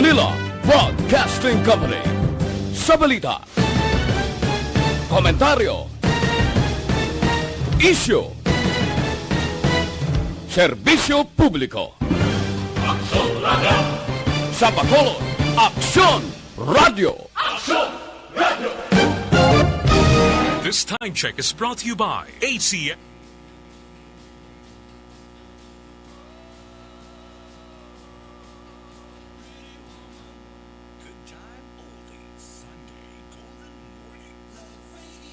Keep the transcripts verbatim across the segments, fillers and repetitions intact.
Manila Broadcasting Company. Sa balita, komentaryo, isyu, serbisyo publiko. Aksyon Radio! Sa Bacolod, Aksyon Radio! Aksyon Radio! This time check is brought to you by A C M. Good time, oldie. Sunday, golden morning. Love Radio.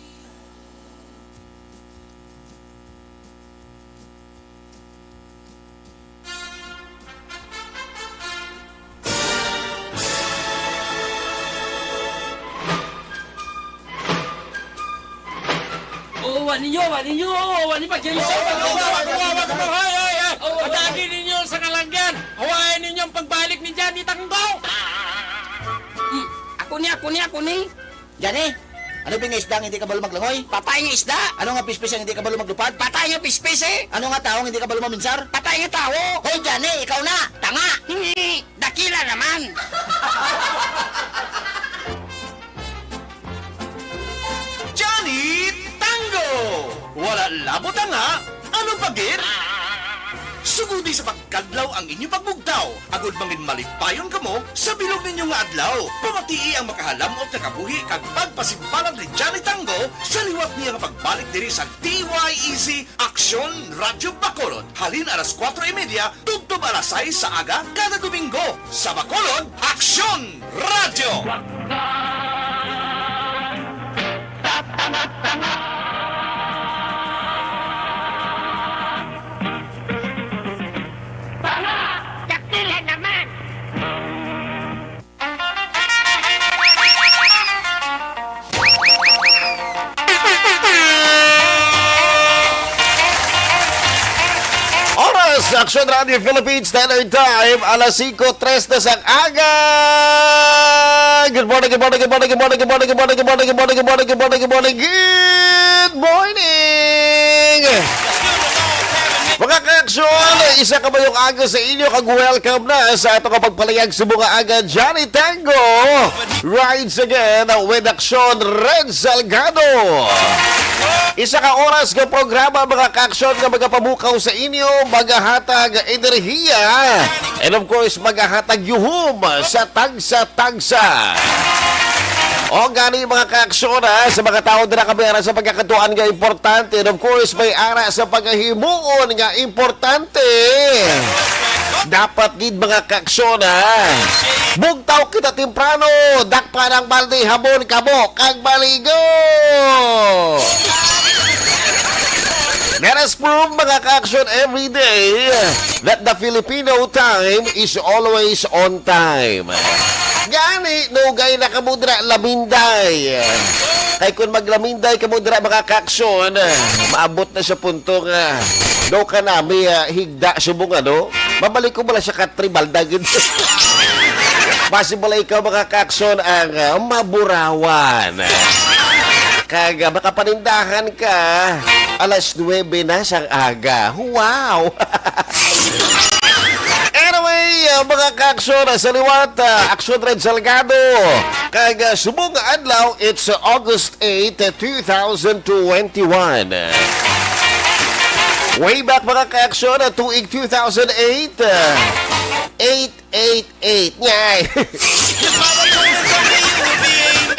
Oh, wa ninyo, wa ninyo, wa ni pagkilala. Oh, wa, wa, wa, wa, wa, hoy, hoy, hoy. Oh, wa. Atagi ninyo sa kalanggan. Hawayan ninyo ang pagbalik ni Johnny Tanggol. Hmm, ako ni, ako ni, ako ni. Johnny, ano ba nga isda nga hindi kabalo maglangoy? Patay nga isda. Ano nga pispis ang hindi kabalo maglupad? Patay nga pispis, eh. Ano nga tawo nga hindi kabalo maminsar? Patay nga tawo. Hoy, Johnny, ikaw na. Tanga. Hingi. Dakila naman. Johnny Tango! Wala labot ang nga, ano pa gid? Sugodi sa pagkadlaw ang inyo pagbugtaw, agud mangin malipayon kamo sa bilog ninyo nga adlaw. Pamatii ang makahalam-ot nga kabuhi kag pagpasimpalad ni Johnny Tango sa liwat niya nga pagbalik diri sa D Y E Z Aksyon Radyo Bacolod, halin alas kuwatro y media tubtob alas sais sa aga kada Domingo. Sa Bacolod, Aksyon Radyo! Tanga! Dakila naman! Oras sa Aksyon Radio Philippines Standard Time, alas singko tres na sang aga. Good morning, good morning, good morning, good morning, good morning, good morning, good morning, good morning, good morning, good morning, good morning, good morning. Mga ka-aksyon, isa ka mayong aga sa inyo, kag welcome na sa ato nga pagpalayag subong nga aga. Johnny Tango rides again with Aksyon Red Salgado. Isa ka oras nga programa, mga ka-aksyon, nga magapamukaw sa inyo, magahatag enerhiya, and of course, magahatag yuhom sa tagsa-tagsa. O gani, mga ka-aksyon, ha, sa mga tawo dira kami ara sa pagkakatuan nga importante, and of course, may ara sa pagahimuon nga importante. Dapat gid, mga ka-aksyon, ha, bugtaw kita temprano, dakpan ang balde, habon, kamo, kag maligo. Let us prove, mga ka-aksyon, every day that the Filipino time is always on time. Gani, nugay na kamo dira, laminday. Kay kung maglaminday kamo dira, mga ka-aksyon, maabot na sa punto nga daw ka nami, ah, higda subong ano, mabalik ko bala sa katri balda gid. Basi bala ikaw, mga ka-aksyon, ang, ah, maburawan. Kag, ah, makapanindahan ka alas nuwebe na sang aga. Wow! Anyway, ah, mga ka-aksyon, ah, sa liwat, ah, Aksyon Red Salgado. Kag, ah, subong nga adlaw, it's, ah, August eight, two thousand twenty-one. Way back, mga ka-aksyon, ah, tuig two thousand eight, ah, eight eight eight. Nyay!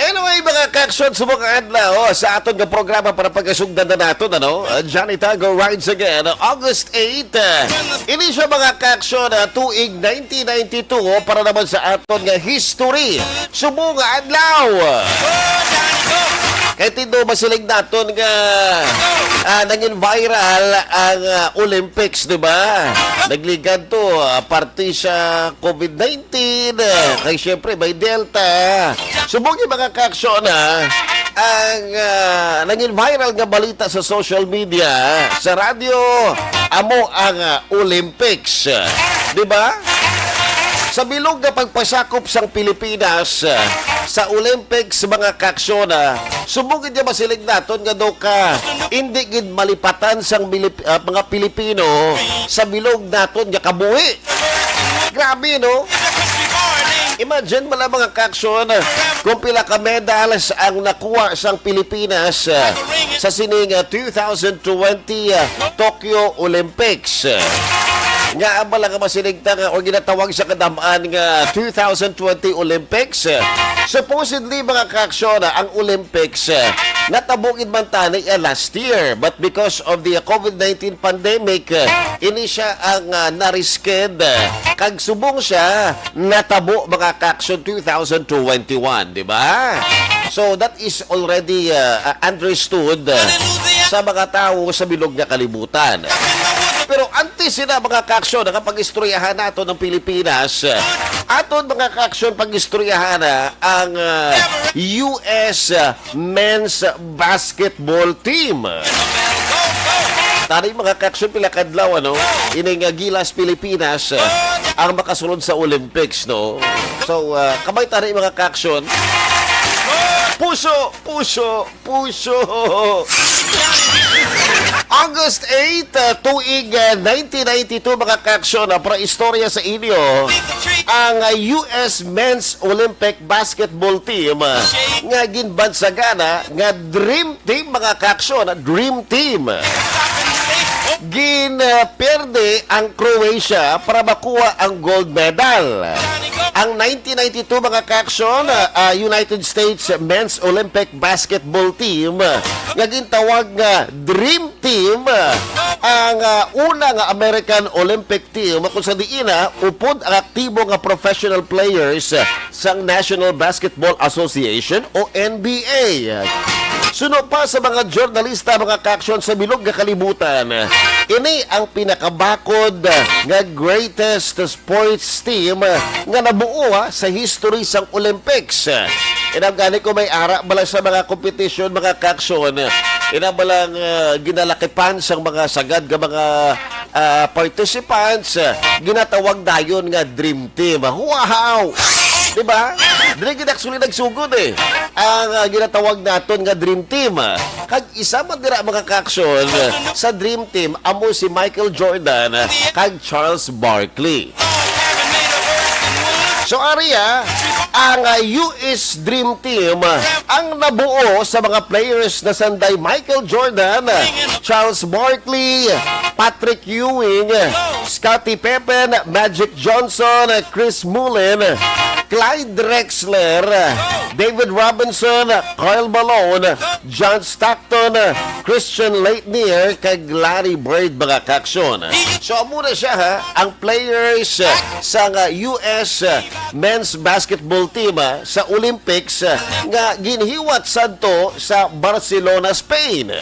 Anyway, mga ka-aksyon, subong nga adlaw, oh, sa aton nga programa para pagasugdan na naton, ano? Uh, Johnny Tango rides again, August eight. Uh, ini siya, mga ka-aksyon, uh, tuig nineteen ninety-two, oh, para naman sa aton nga history. Subong nga adlaw. Kay tindo masiling naton nga, ah, nangin viral ang, ah, Olympics, di ba? Nagligad to, ah, parte sa COVID nineteen, eh, kay siyempre may Delta. Subong yung mga kaaksyon, ha? Ang, ah, nangin viral nga balita sa social media, sa radyo, amo ang, ah, Olympics. Di ba? Sa bilog nga pagpasakop sang Pilipinas, ah, sa Olympics, mga kaaksyon, ah, subong gid niya masiling naton nga daw ka hindi gid malipatan sang Milip-, ah, mga Pilipino sa bilog naton nga kabuhi. Grabe, no? Imagine bala, mga kaaksyon, kung pila ka medals ang nakuha sang Pilipinas, ah, sa sining, ah, two thousand twenty, ah, Tokyo Olympics. Nga ang bala nga masiling ta nga o ginatawag sa kadam-an nga two thousand twenty Olympics. Supposedly, mga kaaksyon, ah, ang Olympics, ah, natabo gid man tani, ah, last year. But because of the, ah, COVID nineteen pandemic, ah, ini siya ang, ah, narisked, ah, kag subong siya natabo, mga kaaksyon, two thousand twenty-one, di ba? So, that is already, uh, uh, understood, uh, sa mga tawo sa bilog nga kalibutan. Pero antes sila, mga kaaksyon, nakapag-istoryahan nato ng Pilipinas, uh, aton, mga kaaksyon, pag-istoryahan na ang, uh, U S, uh, men's basketball team. Tani, mga kaaksyon, pila kadlaw, ano, ining, uh, Gilas Pilipinas, uh, ang makasulod sa Olympics, no? So, uh, kamay tani, mga kaaksyon. Puso, puso, puso. August eight, uh, tuig, uh, nineteen ninety-two, mga kaaksyon, uh, para istorya sa inyo, ang, uh, U S Men's Olympic Basketball Team, uh, nga ginbansagana nga Dream Team, mga kaaksyon, Dream Team. Ginaperde ang Croatia para makuha ang gold medal. Ang nineteen ninety-two, mga kaaksyon, ah, United States Men's Olympic Basketball Team, ah, nga gintawag nga Dream Team, ah, ang, ah, una nga American Olympic team kung sa diin, ah, upod ang aktibo nga professional players, ah, sang National Basketball Association o N B A. Suno pa sa mga journalista, mga kaaksyon sa bilog nga kalibutan, ini ang pinakabakod nga greatest sports team nga nabuo, ha, sa history sang Olympics. Inam gani ko may ara bala sa mga kompetisyon, mga kaaksyon, ina balang, ah, ginalakipan sang mga sagad nga mga ah, participants, ah, ginatawag dayon nga Dream Team. Wow! Di ba? Dili gid actually nagsugod eh. Ang, ah, ginatawag naton nga Dream Team. Kag isa man dira, mga kaaksyon, sa Dream Team amo si Michael Jordan, ah, kag Charles Barkley. So, ari, ah, ang, ah, U S Dream Team, ah, ang nabuo sa mga players na sanday Michael Jordan, ah, Charles Barkley, Patrick Ewing, Scottie Pippen, Magic Johnson, Chris Mullin, Clyde Drexler, David Robinson, Karl Malone, John Stockton, Christian Laettner, kag Larry Bird, mga kaaksyon. So, amo na siya, ha, ang players, uh, sa nga U S, uh, men's basketball team, uh, sa Olympics, uh, nga ginhiwat sadto sa Barcelona, Spain.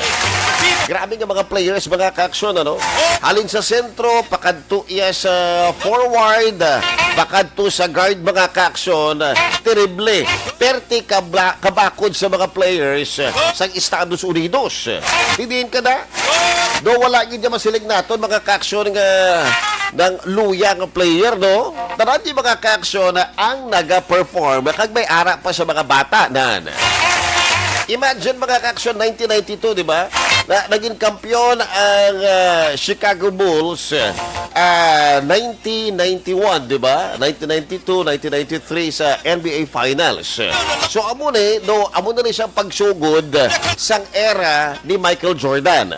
Grabe nga mga players, mga kaaksyon, ano? Halin sa sentro, pakadto iya sa forward, uh, pakadto sa guard, mga kaaksyon, uh, terrible. Perti kabla-, kabakod sa mga players, uh, sa Estados Unidos. Hindi ka na? Do, wala gid niya masiling naton, mga kaaksyon, nga nang luya nga player, no? Tanan yung mga kaaksyon na ang naga-perform, kag may ara pa sa mga bata, nan. Imagine, mga kaaksyon, nineteen ninety-two, di ba? Na, naging kampiyon ang, ah, Chicago Bulls, ah, nineteen ninety-one, di ba? Nineteen ninety-two, nineteen ninety-three sa N B A Finals. So, amo ni, no, amo na ni siyang pagsugod sang era ni Michael Jordan.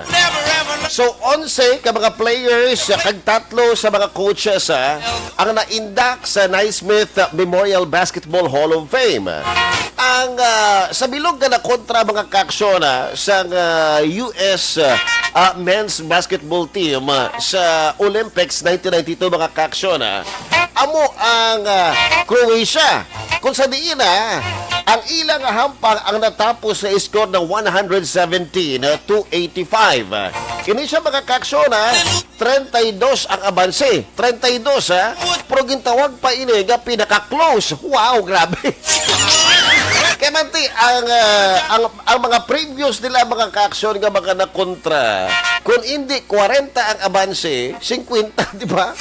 So, onse ka mga players, kag tatlo sa mga coaches, ah, ang naindak sa Naismith Memorial Basketball Hall of Fame. Ang, ah, sa bilog nga nakontra, mga kaaksyon, ah, sang, ah, U S, ah, ah, men's basketball team, ah, sa Olympics nineteen ninety-two, mga kaaksyon, ah, amo ang, ah, Croatia. Kung sa diin, ah, ang ilang hampang ang natapos sa score ng one hundred seventeen to eighty-five. Ini siya, mga kaaksyon, ah, treinta y dos ang abanse. Treinta y dos, ha? Pero gintawag pa ini nga pinaka-close. Wow, grabe. Kaya man ti, ang, ah, ang, ang mga previous nila, mga kaaksyon, nga mga nakontra, kung hindi kwarenta ang abanse, singkwenta, di ba?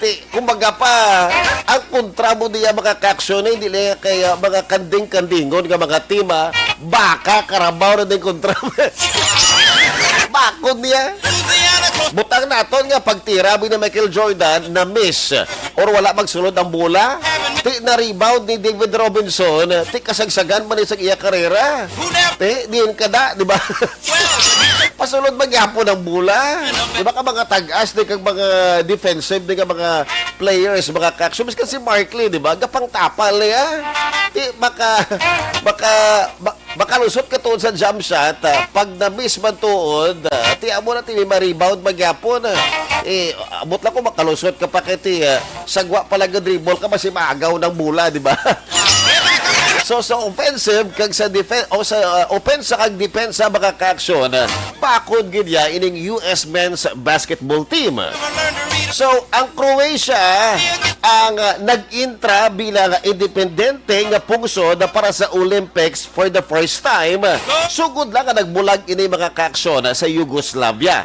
Ti, kumbaga pa, ang kontra mo niya, mga kaaksyon, hindi lang kaya mga kanding-kandingon nga mga team, ha? Baka, karabaw na din kontra. Bakod niya. Butang naton nga pagtira ni Michael Jordan na miss. or wala magsulod ang bola. Ti na-rebound ni David Robinson, ti kasagsagan man sa iya karera. Ti, diin ka da, di ba? Pasulod man gyapon ang bola. Di ba ka mga tag-as, di ka mga defensive, di ka mga players, mga ka-action. Miskan si Markley, di ba? Gapang tapal niya. Ti, maka, maka, ma-, makalusot ka tuod sa jump shot, ah, pag na-miss man tuod, ah, ti amo na ti may ma-rebound man gyapon, ah. Eh, abot lang ko makalusot ka pa kay ti, ah, sagwa pa lang dribble ka, basi maagaw ng bola, di ba? So, sa offensive kag sa defen-, o sa, ah, opensa kag depensa, mga ka-action, ah, bakod gid ya ining U S men's basketball team. So, ang Croatia ang, ah, nag-intra bilang independente nga pungsod para sa Olympics for the first time, sugod lang nga nagbulag ini, mga ka-action, sa Yugoslavia.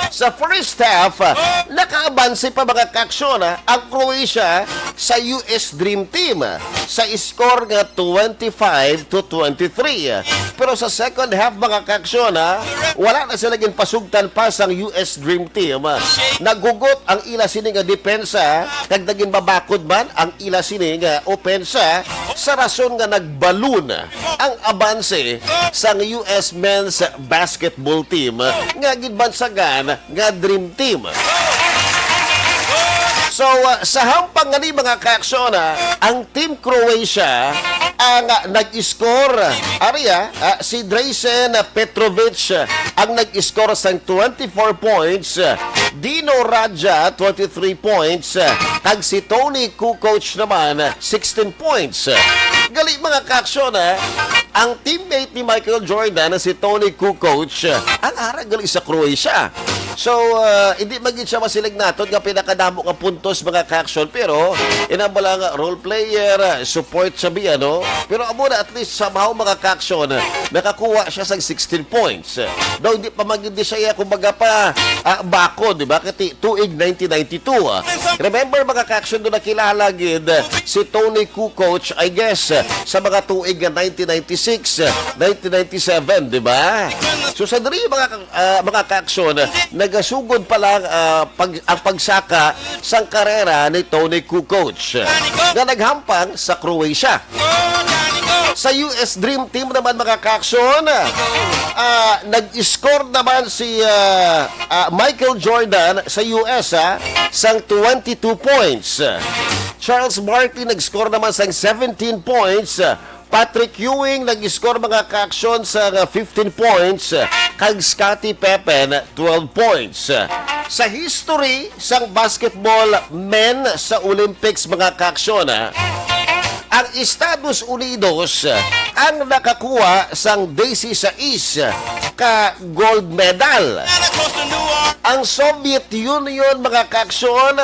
Sa first half, nakaabanse pa, mga ka-action, ang Croatia sa U S Dream Team sa score nga twenty-five to twenty-three. Pero sa second half, mga ka-action, wala na sila ginpasugtan pa sang U S Dream Team. Naghugot ang ila sini nga depensa, kag naging mabakod man ang ila sini nga opensa, sa rason nga nagbalon ang abanse sang U S men's basketball team nga ginbansagan nga Dream Team. So, uh, sa hampang nga ni, mga ka-action, uh, ang Team Croatia ang, uh, nag-score. Ari, uh, uh, si Drazen Petrovic, uh, ang nag-score sang twenty-four points, uh, Dino Radja, twenty-three points, uh, kag si Toni Kukoc naman, uh, sixteen points. Uh, gali, mga ka-action, uh, ang teammate ni Michael Jordan, si Toni Kukoc, uh, ang ara gali sa Croatia. So, uh, hindi man gid siya masiling naton nga pinakadamo nga puntos, mga ka-action, pero ina ba lang, role player, uh, support siya biya, no? Pero amo na, at least somehow, mga ka-action, nakakuha siya sang sixteen points. Daw hindi pa man gid siya, kumbaga pa, ah, bako, di ba? Kati tuig nineteen ninety-two, ah. Remember, mga ka-action, doon nakilala gid si Toni Kukoc, I guess, sa mga tuig nga nineteen ninety-six, nineteen ninety-seven, di ba? So, sa diri, mga ka-, ah, mga ka-action, nagasugod pa lang, ah, pag, ang pagsaka sang karera ni Toni Kukoc, nga naghampang sa Croatia. Sa U S Dream Team naman, mga ka-action, ah, nag-score naman si, ah, ah, Michael Jordan sa U S, ah, sang twenty-two points. Charles Barkley nag-score naman sang seventeen points. Patrick Ewing nag-score, mga ka-action, sang fifteen points, kag Scottie Pippen, twelve points. Sa history sang basketball men sa Olympics, mga ka-aksyon, ah, ang Estados Unidos ang nakakuha sang disisais ka gold medal. Ang Soviet Union, mga ka-aksyon,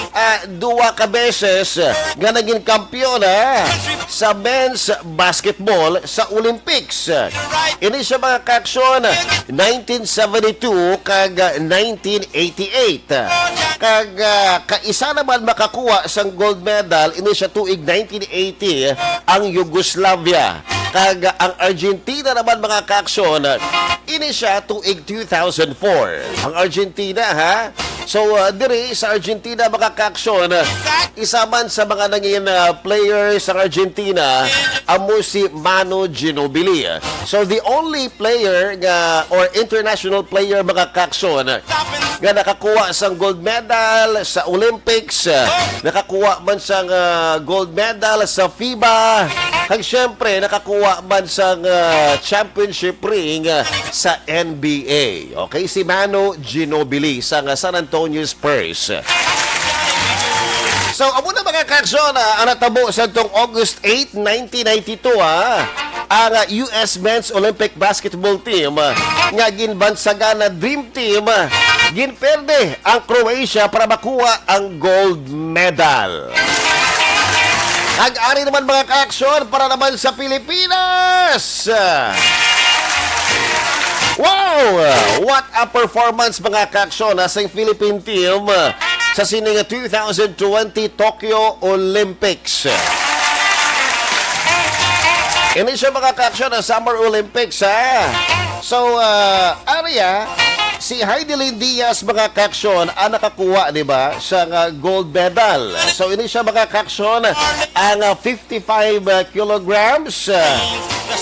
ah, duwa ka beses nga naging kampiyon, ah, sa men's basketball sa Olympics. Ini siya, mga ka-aksyon, nineteen seventy-two kag nineteen eighty-eight. Kag, ah, kaisa naman makakuha sang gold medal ini siya tuig nineteen eighty, ang Yugoslavia. Kag ang Argentina naman, mga ka-aksyon, ini siya tuig two thousand four. Ang Argentina, ha? So, ah, diri sa Argentina, mga ka-aksyon, isa man sa mga nangin, ah, player sa Argentina, amo si Manu Ginobili. So, the only player nga, or international player, mga ka-aksyon, nga nakakuha sang gold medal sa Olympics, nakakuha man sang, ah, gold medal sa FIBA, kag syempre, nakakuha man sang, ah, championship ring, ah, sa N B A. Okay, si Manu Ginobili sang San Antonio Spurs. So, amo na, mga ka-aksyon, ah, ang natabo sa tong August eight, nineteen ninety-two, ah, ang, ah, U S Men's Olympic Basketball Team, ah, nga ginbansagan na Dream Team, ah, ginperde ang Croatia para makuha ang gold medal. Kag ari naman, mga ka-aksyon, para naman sa Pilipinas. Wow! What a performance, mga ka-aksyon, ha, sa Philippine team, ah, sa sining two thousand twenty Tokyo Olympics. Ini siya, mga ka-aksyon, ang Summer Olympics, ha. So, ah, ari, ah, Si Heidelin Diaz, mga kaaksyon, ang nakakuha, di ba, sa nga gold medal. So, ini siya, mga kaaksyon, ang ah, fifty-five kilograms. Ah,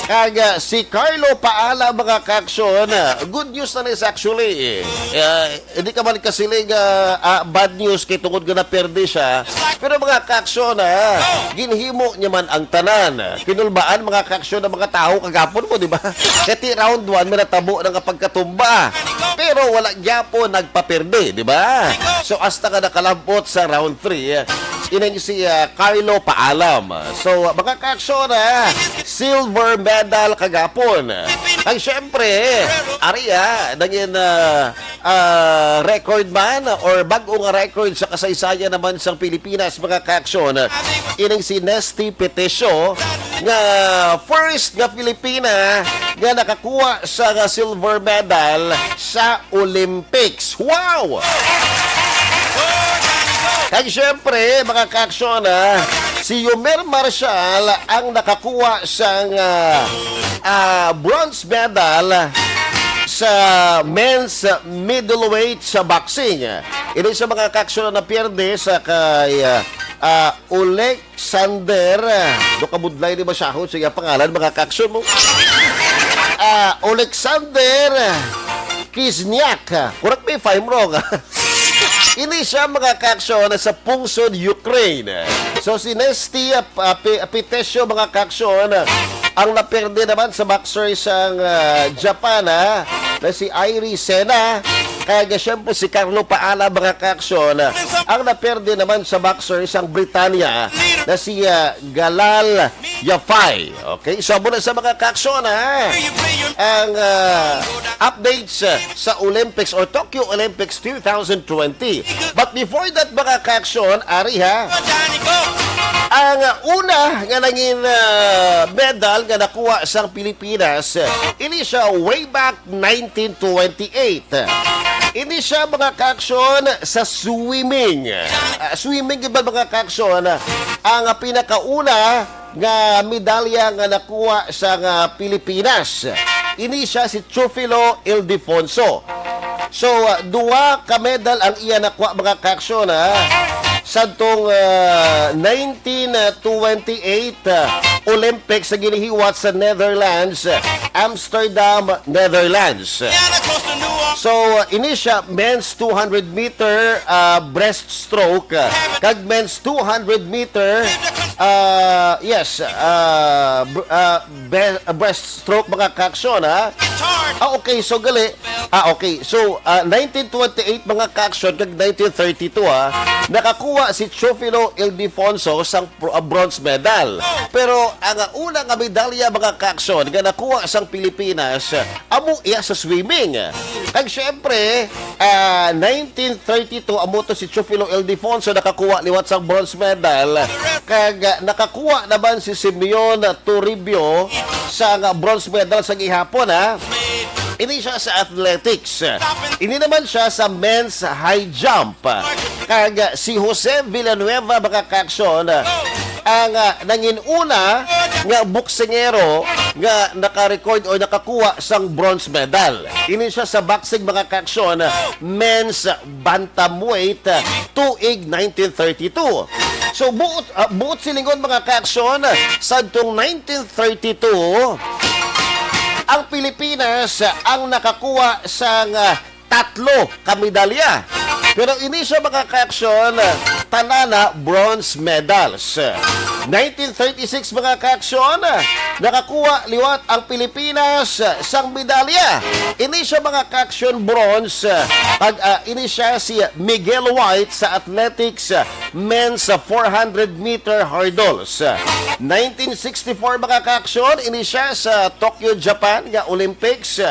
kag ah, si Carlo Paala, mga kaaksyon, ah, good news na ni siya, actually. Ah, hindi ka man kasiling ah, ah, bad news kay tungod nga naperde siya. Pero, mga kaaksyon, ah, ginhimo niya man ang tanan. Kinulbaan, mga kaaksyon, ang mga tawo kagapon mo, di ba? Kati round one, may natabo na nga pagkatumba. Pero wala gyapon nagpaperde, di ba? So, hasta nga nakalabot sa round three, ining si ah, Carlo Paalam. So, mga kaaksyon, ah, silver medal kagapon. Ang syempre, ari ah, nangin ah, ah, record man or bag-o nga record sa kasaysayan naman sang Pilipinas, mga kaaksyon, ining si Nesty Peticio, nga first nga Filipina nga nakakuha sa nga silver medal sa Olympics. Wow! Kag syempre, mga kaaksyon, ah, si Yomer Marshall ang nakakuha sang ah, ah, bronze medal sa men's middleweight sa boxing. Ini sa, mga kaaksyon, na napierde sa kay ah, ah, Oleksandr. Do kabudlay ni masyahon sa iyang pangalan, mga kaaksyon mo. Ah, Oleksandr Kizniak. Correct me if I'm wrong. Ini siya, mga kaaksyon, sa pungsod Ukraine. So, si Nesty ah, Pi- Pitesyo, mga kaaksyon, ang naperde naman sa boxer sang ah, Japan, ha, na si Irie Sena. Kaya, syempre, si Carlo Paala, mga kaaksyon, ang naperde naman sa boxer sang Britanya na si ah, Galal Yafai. Okay, so muna sa, mga kaaksyon, ha, ang ah, updates ah, sa Olympics or Tokyo Olympics two thousand twenty. But before that, mga kaaksyon, ari ha, ang una nga nangin ah, medal nga nakuha sang Pilipinas, ini siya way back nineteen twenty-eight. Ini siya, mga kaaksyon, sa swimming. Ah, swimming, di ba, mga kaaksyon, ang pinakauna nga medalya nga nakuha sa nga Pilipinas. Ini siya si Teofilo Ildefonso. So, ah, duha ka medal ang iya nakuha, mga kaaksyon, ha. Sadtong ah, nineteen twenty-eight ah, Olympics sa ginihiwat sa Netherlands, Amsterdam, Netherlands. So, ah, ini siya men's two hundred meter ah, breast stroke, ah, kag men's two hundred meter, ah, yes, ah, br- ah, be- ah, breaststroke, mga kaaksyon, ha? Ah, okay, so gali. Ah, okay. So, ah, nineteen twenty-eight, mga kaaksyon, kag nineteen thirty-two, ha, nakakuha si Teofilo Ildefonso sang pro- ah, bronze medal. Pero ang ah, una nga medalya, mga kaaksyon, nga nakuha sang Pilipinas, amo iya sa swimming. Kag syempre, ah, nineteen thirty-two, amo to si Teofilo Ildefonso nakakuha liwat sang bronze medal. Kag ah, nakakuha naman si Simeon Toribio sa nga bronze medal sa gihapon, ha. Ini siya sa athletics. Ini naman siya sa men's high jump. Kag ah, si Jose Villanueva, mga kaaksyon, ang ah, nangin-una nga boksingero nga naka-record o nakakuha sang bronze medal. Ini siya sa boxing, mga kaaksyon, men's bantamweight, tuig nineteen thirty-two. So, buot, ah, buot silingon, mga kaaksyon, sadtong nineteen thirty-two, ang Pilipinas ang nakakuha sang ah, tatlo ka medalya. Pero ini siya, mga kaaksyon, tanan na bronze medals. Nineteen thirty-six, mga kaaksyon, nakakuha liwat ang Pilipinas sang medalya. Ini siya, mga kaaksyon, bronze. Pag ah, ini siya si Miguel White sa athletics, men's four hundred meter hurdles. Nineteen sixty-four, mga kaaksyon, ini siya sa Tokyo, Japan nga Olympics.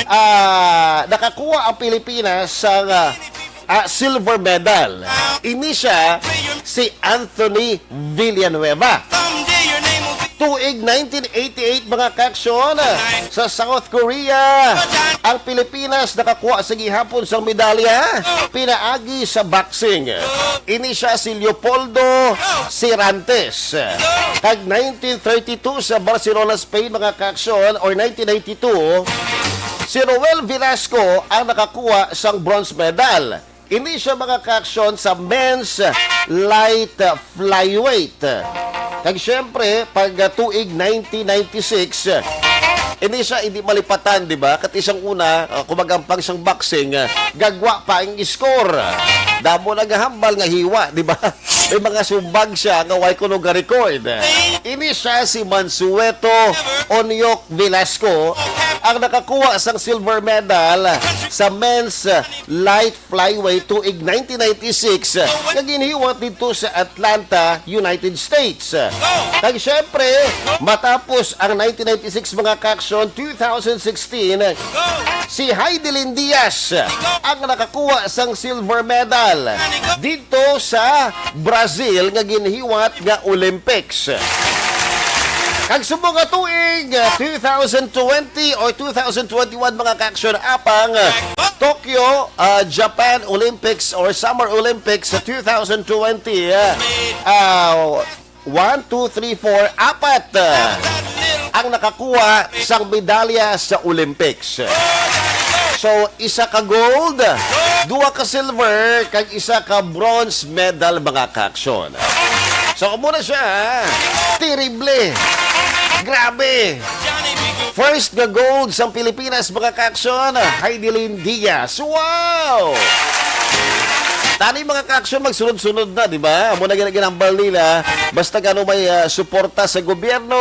Ah, nakakuha ang Pilipinas sa ah, ah, silver medal. Ini siya si Anthony Villanueva. Tuig nineteen eighty-eight, mga kaaksyon, sa South Korea, ang Pilipinas nakakuha sa gihapon sang medalya pinaagi sa boxing. Ini siya si Leopoldo Cirantes. Kag nineteen thirty-two sa Barcelona, Spain, mga kaaksyon, or nineteen eighty-two, Si Roel Velasco ang nakakuha sang bronze medal. Ini siya, mga kaaksyon, sa men's light flyweight. Kag siyempre, pag, ah, tuig nineteen ninety-six, ini siya hindi malipatan, di ba? Kat isang una, ah, kumagampang sang boxing, ah, gagwa pa ang score. Damo nagahambal nga hiwa, di ba? May mga sumbag siya nga way kuno ga-record. Ini siya si Mansueto Onyok Velasco, ang nakakuha sang silver medal sa men's light flyweight tuig nineteen ninety-six nga ginhiwat dito sa Atlanta, United States. Kag syempre, matapos ang nineteen ninety-six, mga kaaksyon, two thousand sixteen, si Heidelin Diaz ang nakakuha sang silver medal dito sa Brazil nga ginhiwat nga Olympics. Kag subong nga tuig, uh, two thousand twenty or two thousand twenty-one, mga kaaksyon, apang, uh, Tokyo, uh, Japan Olympics or Summer Olympics sa two thousand twenty, uh, uh, one, two, three, four, apat, uh, ang nakakuha sang medalya sa Olympics. So, isa ka gold, duha ka silver, kag isa ka bronze medal, mga kaaksyon. So, amo na siya, ha? Terrible. Grabe. First nga gold sang Pilipinas, mga kaaksyon, Heidelin Diaz. Wow! Tani, mga kaaksyon, magsunod-sunod na, di ba? Amo na gina-, ginambal nila. Basta kano may, ah, suporta sa gobyerno,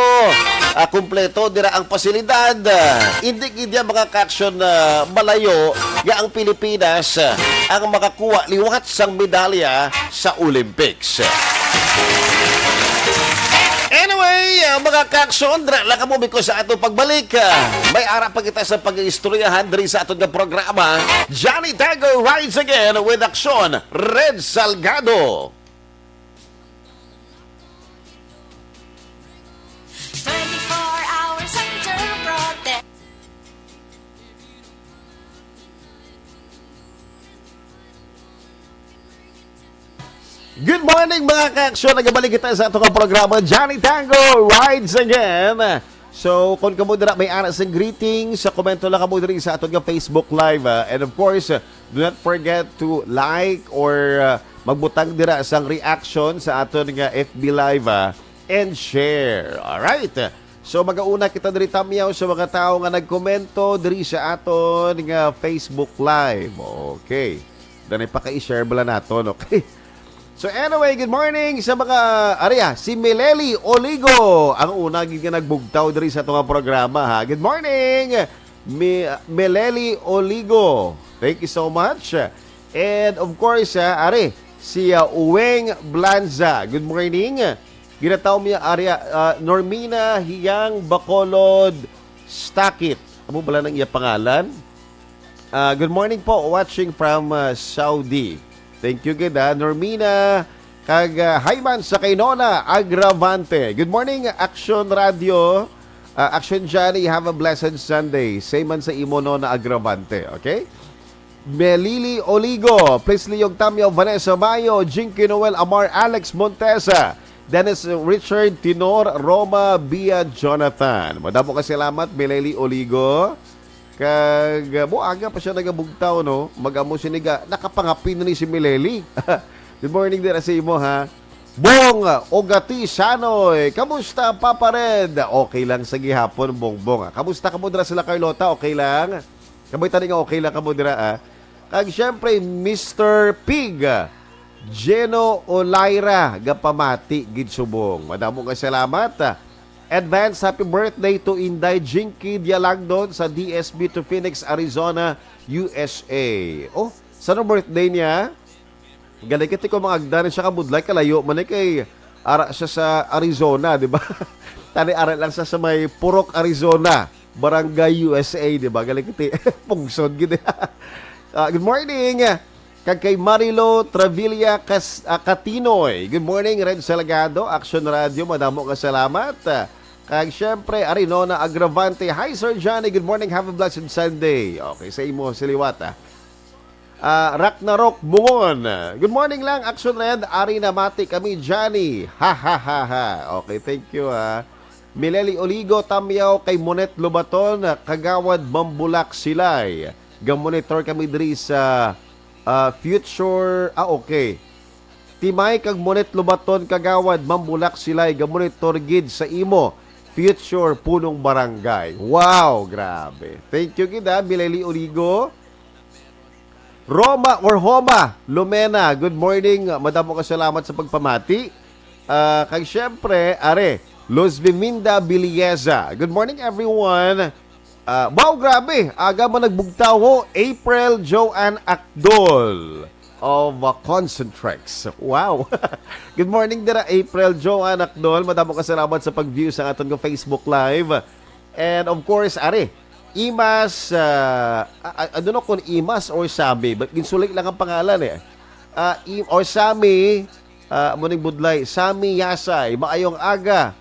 ah, kumpleto dira ang pasilidad. Ah, hindi gid yan, mga kaaksyon, ah, malayo nga ang Pilipinas, ah, ang makakuha liwat sang medalya sa Olympics. Anyway, ah, mga kaaksyon, dira lang kamo because sa atong pagbalik, ah, may ara pa kita sa pag-iistoryahan diri sa aton nga programa, Johnny Tango Rides Again with Aksyon, Red Salgado. Twenty-four hours under protect. Good morning, mga kaaksyon. Nagabalik kita sa ato nga programa, Johnny Tango Rides Again. So, kung kamo dira may ara sa greeting, sa komento lang kamo diri sa aton nga Facebook Live, ah. And of course, ah, do not forget to like or, ah, magbutang dira sang reaction sa aton nga F B Live, ah, and share. Alright. So, magauna kita diri, tamyaw sa mga tawo nga nagkomento diri sa aton nga Facebook Live. Okay. Danay pa ka i-share bala naton, okay? So anyway, good morning sa mga, ari, ah, si Mileli Oligo, ang una gid nga nagbugtaw diri sa ato nga programa, ha. Good morning, Mi-, Mileli Oligo. Thank you so much. And of course, ah, ari, si, ah, Uweng Blanza. Good morning. Ginatawag niya, ari, ah, Normina Hiyang Bacolod Stakit. Amo bala nang iya pangalan? Ah, good morning po, watching from, ah, Saudi. Thank you gid, ah, Normina. Kag, ah, hi man sa kay Nona Agravante. Good morning, Action Radio. Ah, Action Johnny, have a blessed Sunday. Same man sa imo, Nona Agravante, okay? Melili Oligo, please liyog tamyaw, Vanessa Mayo, Jinky Noel Amar, Alex Montesa, Dennis Richard Tinor, Roma Bia Jonathan. Madamo ka salamat, Melili Oligo. Kag, uh, mo aga pa siya nagabugtaw, no? Magamo sini ga, nakapangapin na ni si Mileli. Good morning dira sa imo, ha? Bong Ogati Sanoy, kamusta, Papa Red? Okay lang sa gihapon, Bongbong, ah. Kamusta kamo dira sila, Carlota? Okay lang? Kabay tani nga okay lang kamo dira, ah. Kag siyempre, Mister Pig, ah, Geno Olaira, gapamati gid subong. Madamo nga salamat, ah. Advance happy birthday to Inday Jinky Dialagdon sa D S B to Phoenix, Arizona, U S A. Oh, sano birthday niya? Galing kiti ko, mga agda ni siya kabudlay, kalayo man ni kay ara siya sa Arizona, di ba? Tani ara lang sa, sa may Purok, Arizona, Barangay U S A, di ba? Galing kiti pungsod gid. Ah, good morning. Kag kay Marilo Travilla Cas-, ah, Catinoy. Good morning, Red Salgado, Action Radio. Madamo nga salamat. Kag syempre, ari, Nona Agravante. Hi, Sir Johnny. Good morning. Have a blessed Sunday. Okay, sa imo, siliwat, ah. Ah, Ragnarok Bungon. Good morning lang, Action Red. Ari, namati kami, Johnny. Ha, ha, ha, ha. Okay, thank you, ha. Mileli Oligo, Tamyaw, kay Monet Lobaton, Kagawad Mambulak Silay. Ga-monitor kami diri sa, ah, future. Ah, okay. Timay kag Monet Lobaton, Kagawad Mambulak Silay, ga-monitor gid sa imo future punong barangay. Wow, grabe. Thank you gid, ah, Mileli Oligo. Roma or Homa Lumena, good morning. Madamo ka salamat sa pagpamati. Ah, kag syempre, are, Luz Viminda Bilieza. Good morning, everyone. Ah, wow, grabe. Aga man nagbugtaw ho. April Joanne Akdol of, uh, Concentrix. Wow. Good morning dira, April Joanne Akdol. Madamo ka salamat sa pag-view sa aton nga Facebook Live. And of course, are, Imas, ah, ah, I don't know kung Imas or Sami, but ginsulit lang ang pangalan eh. Ah, Im-, or Sami, ah, amo ning budlay, Sami Yasay, maayong aga.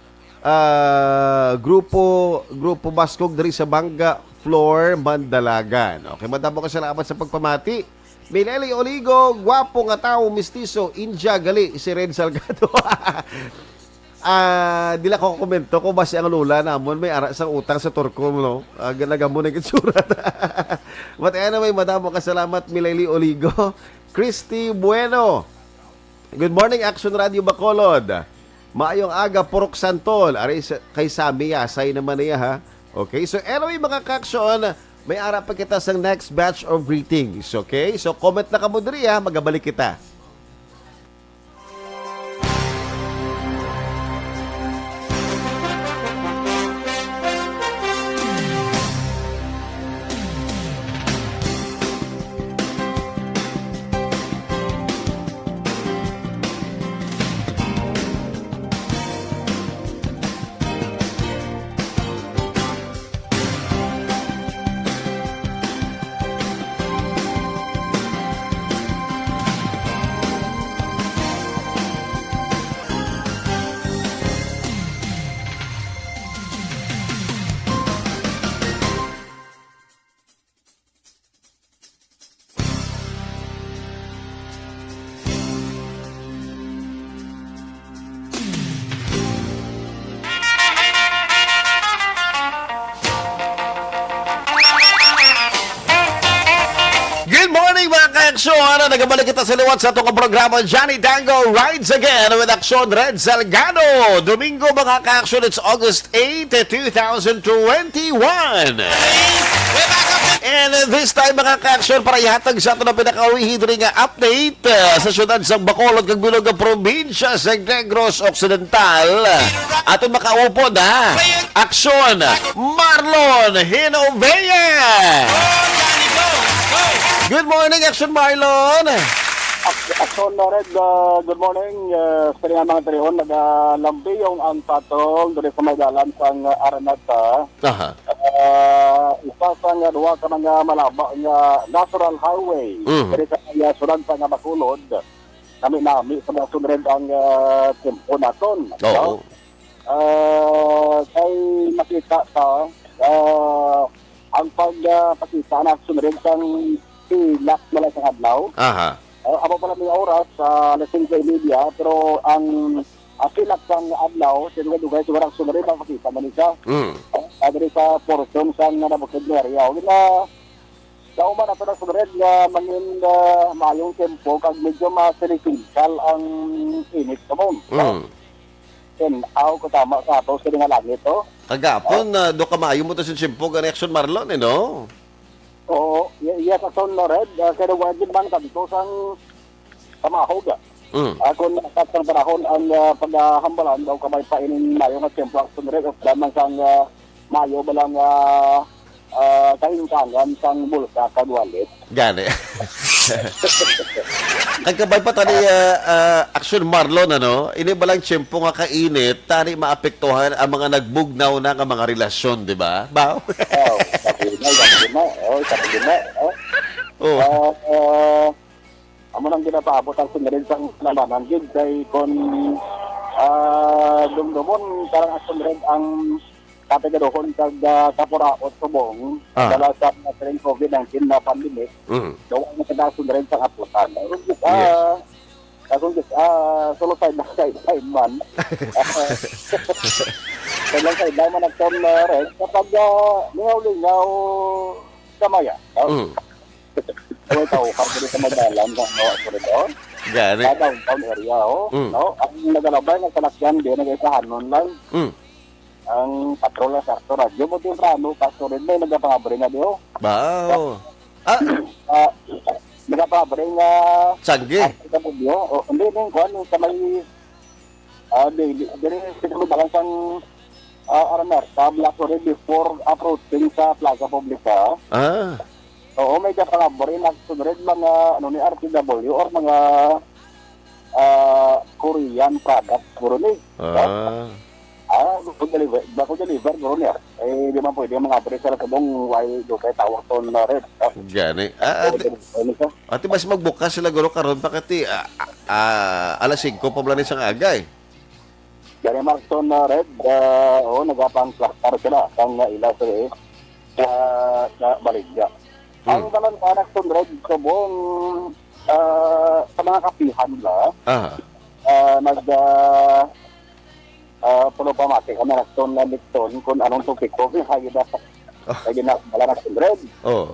Ah, grupo, grupo Baskog diri sa Banga Floor, Mandalagan. Okay, madamo ka salamat sa pagpamati. Mileli Oligo, gwapo nga tawo, mistiso, India, gali, si Red Salgado. Ah, dila ko komento kung basi ang lola namon may ara sang utang sa Turko, no? Ah, nagamo na yung itsura. But anyway, madamo ka salamat, Mileli Oligo. Christy Bueno. Good morning, Action Radio Bacolod. Maayong aga, Purok Santol. Aray sa, kay Sammy Yasay naman niya, ha? Okay, so anyway, mga ka-action, may ara pa kita sa next batch of greetings, okay? So comment na kamo diri, ha? Magabalik kita. Good morning, mga ka-action! Nagabalik kita sa liwat sa atong programa, Johnny Dango Rides Again with Action Red Salgado. Domingo, mga ka-action, it's August eight, two thousand twenty-one. And this time, mga ka-action, para ihatag sa aton ang pinakauwihi diri nga update, ah, sa siyudad sa Bacolod kag bilog nga probinsya sa Negros Occidental. Aton makaupod, ha? Action, Marlon Hinovea. Good morning, Action Marlon. Ak-, Action Red, ah, good morning. Ah, sa nga mga trihon, nagalambiyong ang patong diri sa may dalan sang Araneta. Aha. Ah, isa sa nga duha ka mga malaba nga natural highway Mhm. diri sa, ah, siyudad sa nga Bacolod. Nami-nami sa mga sunod ang, ah, tempo naton, Oo. no? Ah, kay makita ta, ah, ang pag, ah, pakita na sunod sang pilak na lang sa adlaw. Aha. Ah, amo pala may oras, ah, alas singko y media, pero ang, ah, pilak sang adlaw, sa dugay-dugay, siguro ang sunod, makita man siya. Mm. Ah, diri sa portion sang nabukid nga area. Ug na, kauman nato na sunod nga mangin, ah, mayong tempo, kag medyo mas residential ang init sa mong. Mm. Tan-aw ko tama sa ato sa nga langit, oh. Kagapon, ah, do ka maayo mo to sa tiyempo, gani Action Marlon, eh, no? Oo, y-, yes, Action Red, ah, kay nagwagid man kadto sang Tamahog, ah. Mm. Ah, kung nakat sang panahon ang, ah, paghahambalan daw kamay pa ining mayo nga tiyempo, Action Red, of damang sang, ah, mayo ba lang, ah, ah, kahingkangan sang bulsa kag wallet. Gani. Kag kabay pa tani, ah, ah, Action Marlon, ano? Ini ba lang tiyempo nga kainit, tani maapektuhan ang mga nagbugnaw na nga mga relasyon, di ba? Ba? Oh, sabi na, sabi na. Oh, sabi na. Oh. Oh. Ah, ah, amo nang ginapaabot ang sunod sang lamanan gid kay kon, ah, dumdumon karang Action Red ang kapigaduhon kag, ah, kapuraot subong Ah. dala sa mga siring covid nineteen na pandemic, Mm. daw ang mga dason rin sa aputan. Ah, Yes. Kaso, ah, solo side na side, side man. Kailan sa ilang man nagton, ah, Red, kapag, ah, lingaw-lingaw sa maya, no? Mm. Kung ikaw, kung dito sa Magalan, no, no, sorry, no? Gani. Sa downtown area, oh, Mm. no? Ang nagalabay nga salakyan, di nag-isahanon lang. Mm. Ang patrol sa Radyo mo temprano, Pastor Red, may nagapangabri nga di, oh. Wow. Ah, Ah, nagapangabri nga Sangge. Ah, sa Bugyo, oh, hindi, hindi, kuwan, sa may, ah, di, di, diri, diri, sa may balang sang, ah, R M R, sa Blasore before approaching sa Plaza Publica. Ah. Oo, may kapangabri na sunod mga, ano, ni R T W or mga, ah, Korean products, siguro ni. Ah. Ah, bako deliver, bako deliver, guro niya. Eh, di man pwede ang mga abri sa Lasubong, why do kay tawag ton na red? Ah, Gani. Ah, ate, ano siya? Ate, mas magbukas sila, guro, karon pa kati, ah, ah, ah, alas singko pa man ni sang aga, eh. Gani, Marson na red, ah, oh, nagapang cluster sila, kang, ah, ila sila, eh, sa, sa Baligya. Hmm. Ang dalan sa anak ton red, subong, ah, sa mga kapihan la, Ah. ah, nag, ah, Ah, pero pamati ka na, Ton, na Lipton, kung anong topiko, kaya lagi na, Oh. lagi na, wala na si Red. Oh.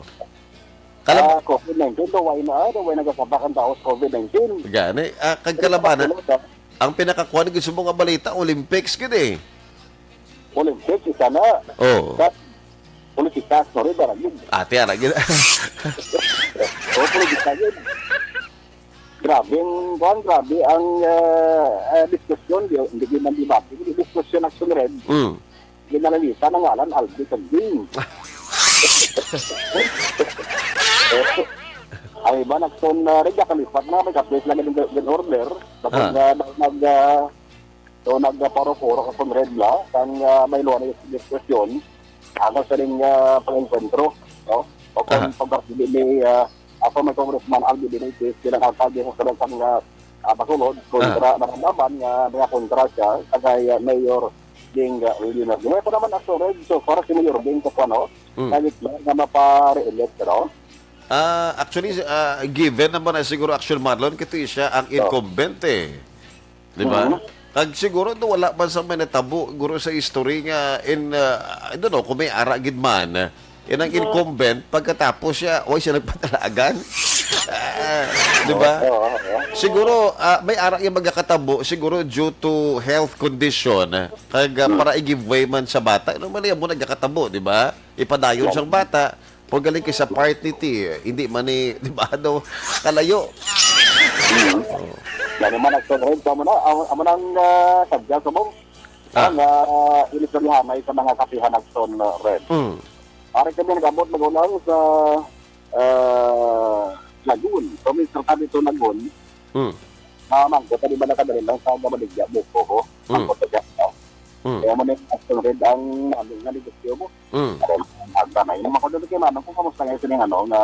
Kalam- Ah, covid nineteen, daw, why na, daw, why nagasapak ang tao sa covid nineteen? Gani, ah, kag Pero kalabanan, sa kasunod, ah, ang pinakakuan, gusto mo nga balita, Olympics, gid eh. Olympics, isa na. Oh. Sa politika, sorry, barang yun. Ate, ara, gid. Oh, politika yun. Grabe ang, kuwan, grabe ang, ah, ah, diskusyon. Di, hindi man debate, hindi diskusyon, Action Red. Mm. Ginalalitan ang ngalan, Alvin Sanding. Ang iba, Action, ah, Red, kalipat na, may kapit lang yung, yung order. Tapos, Ah. ah, nag, ah, So, nagparo-puro ka kon red la, kang, ah, may luwa na diskusyon, ano sa ring, ah, pag-enkwentro, no? O kung Aha. pagkakabili ni, ah, ako may Congressman Alvin Benitez, bilang alkalde sa Salazar nga, ah, Bacolod, kontra Ah. naman naman nga mga kontra siya, kay, ah, Mayor Ding, ah, Leonardo. May pa naman ako red, so far si Mayor Ding Capuano, Mm. kahit na nga mapa-re-elect, no? Ah, actually, ah, given naman na siguro, Action Marlon, kay siya ang So, incumbent, eh. Di ba? Mhm. Kag siguro, no, wala man sa may natabo, guro, sa history nga in, ah, I don't know kung may ara gid man, in ang Mhm. incumbent, pagkatapos siya, way siya nagpadalagan. Ah, di ba? Oo, oo, oo. Siguro, ah, may ara nga magakatabo, siguro due to health condition, kag, ah, Mhm. para i-give way man sa bata. Normally, amo nagakatabo, di ba? Ipadayon Yeah. sang bata, pag galing kay sa part ni ti, hindi man ni, di ba, daw, kalayo. Mm. Gani man, Action Red, amo na, amo, amo nang, ah, sadya sa mong, Ah. ang, ah, inistoryahanay sa mga kapihan, Action Red. Mm. Ari kami nag-abot, magulang sa, ah, Lagun. So, may tratado ito, Lagun. Mm. Ah, mangko, pwede ba nakadali lang sa Gabaligya, Buko, ho? Mm. Mangko, sa Gabaligya. Mm. Kaya mo na yung Action Red, ang, ano, nga negosyo mo. Mm. Karon, ang tanay. Yung mga kondol kay Manong, kung kamusta ngayon sining ano, nga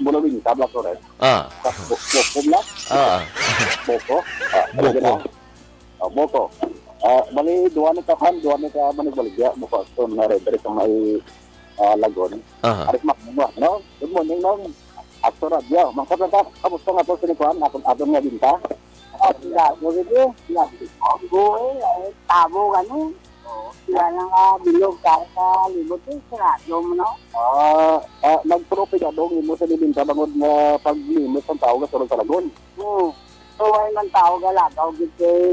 bulawing tabla ko rin. Ah. Sa bu-, buko lang? Ah. Buko? Ah, Buko. Sige na. Ah, buko. Ah, bali, duwa ni ka kan, duwa ni ka manigbaligya, buko, so, na rin, diri sa may, ah, Lagon. Aha. Aris Makmua, no? Good morning, Nong. Ato radyo. Mangkot lang ta, kamusta nga to, sinikuan, aton, aton nga binta? Ah, sila, mo gid, eh. Sila, buhay, eh, tabo, gani. Oo. Sila lang, ah, bilog, kaya sa libot, eh, sarado mo, no? Ah, ah, nagpro-, pigado ang imo sa nibinta bangod nga paglimot ang tao nga sulod sa Lagon. Oo. So, ay man tao galagaw gid kay,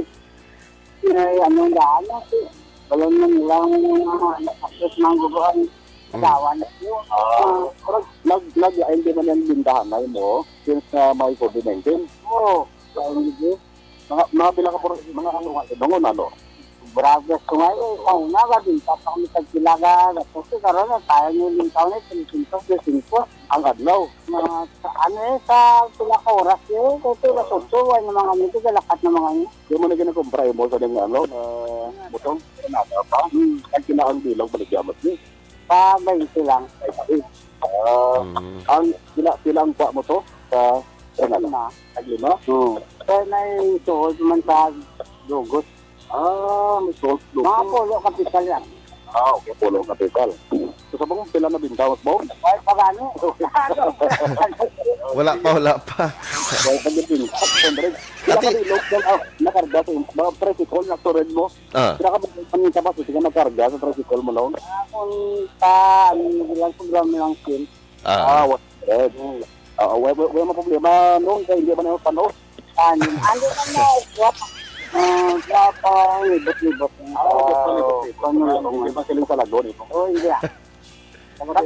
eh, anong daan na si, balon man lang, ah, nakasas ng gubuan, Mm. asawa na yun. Ah, nag-, naglain din man ang bintahan na mo since nga may covid nineteen. Oo. Dahil hindi. Mga, mga pila ka por-, mga ano nga, dungon, ano? Bragas ko nga, eh, sa una, ba, binta pa kami sa Kilaga, gatos, eh, karon, eh, tayo niyo yung taon, eh, three hundred, three hundred. Ang adlaw? Mga, sa, ano, eh, sa pila ka oras, eh, kay pila sa otso, ay, mga ano, ito, galakat na mga ano. Yung mga ginakumpra mo sa ding, ano, ah, butong? Ano pa? Hmm. Ang kinaang bilog, baligyamat ni. Sa twenty lang. Ay, ah, Mm. ang pila, pila ang kuha mo to? Sa, sa ano? Lima. Tag lima? Oo. Kaya may suhol man sa dugot. Ah, may suhol sa dugot. Mga pulo kapital yan. Ah, okay, pulo kapital. So, sa bang pila na binta, Boss Bong? Ay, pagano? Wala pa, wala pa. Wala pa, six hundred. Pila ka bilog ang, ah, nakarga sa im-, mga tricycle na tured mo? Ah. Pila ka bilog ang kapasiti nga nakarga sa tricycle mo, no? Akon pa, ano, lang, sobrang lang kin. Ah. Ah, wa-, eh, mm. Ah, wa-, wa-, wala mo problema, no? Kaya hindi man yung pano. Ano? Ano na na, what? Ah, wala pa, libot-libot. Ah, libot-libot. Ah, ano lang, hindi pa siling sa lago, di ba? Oh, hindi, ah. Baka,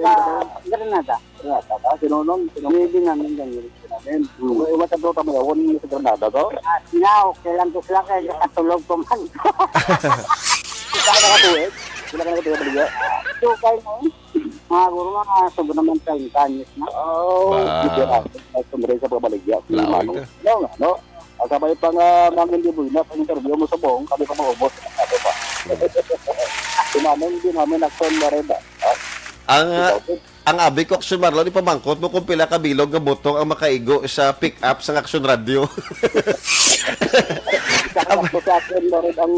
Granada. Granada ba? Sinunong, sinunong. Hindi namin ganyan. Namin. Hmm. Iwan sa Dota mo yun, sa Granada to? Ah, na, okay lang to sila, kaya katulog ko man. Saan ka nakatuwid? Sila ka nakatuwid, Baligya? Sukay mo. Mga guro, mga sobra naman treinta anyos na. Oh, Ba. Hindi na. Ay, sumre sa pamaligya. Si Lawi Manong. ka. No, no. Ang sabay pa nga, mga hindi buwinas, ang interview mo sa buong, kami pa maubos. Ano pa? Si Manong, hindi namin action na rin, ah. Ah, Ang, ah, ikaw, ang abi ko, Action Marlon, ipamangkot mo kung pila ka bilog nga butong ang makaigo sa pick-up sang Action Radio. Isa ka gatos sa akin, Lord, ang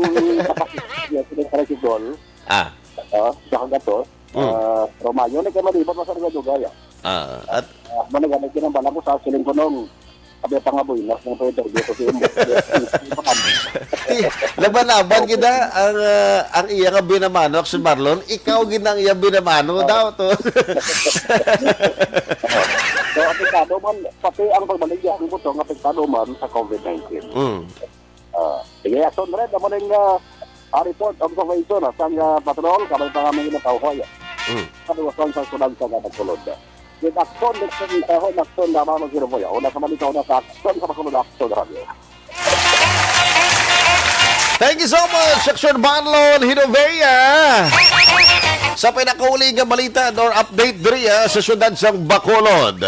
kapasisya sa tricycle. Ah. Ah, isa ka gatos. Mm. Ah, Romayo, ni kay malibot, masarga dugay, ah. Ah, at Ah, managamit ka ng bala ko sa siling kunong. Sabi pa nga, boy, nas ng pwede, dito si Umbo. Ti, laban-laban kita ang, ah, ang iya nga binamano, Action Marlon. Ikaw gid ang iya binamano Oo. daw to. So, apektado man, pati ang pagbaligya, ang butong, apektado man sa covid nineteen. Mm. Ah, sige, Action Red, amo ning, ah, ah, report, observation, ah, sang, ah, patrol, kamay pa nga mga tao, hoy. Mm. Kaluwasan sa sunag sa Bacolod. With Action, next time, tayo, Action, lamang mag-, una sa Malikaw na sa Action, sa Bacolod, Action Radio. Thank you so much, Action Marlon Hinovea. Sa pinakauli nga balita or update diri, ah, sa siyudad sang Bacolod.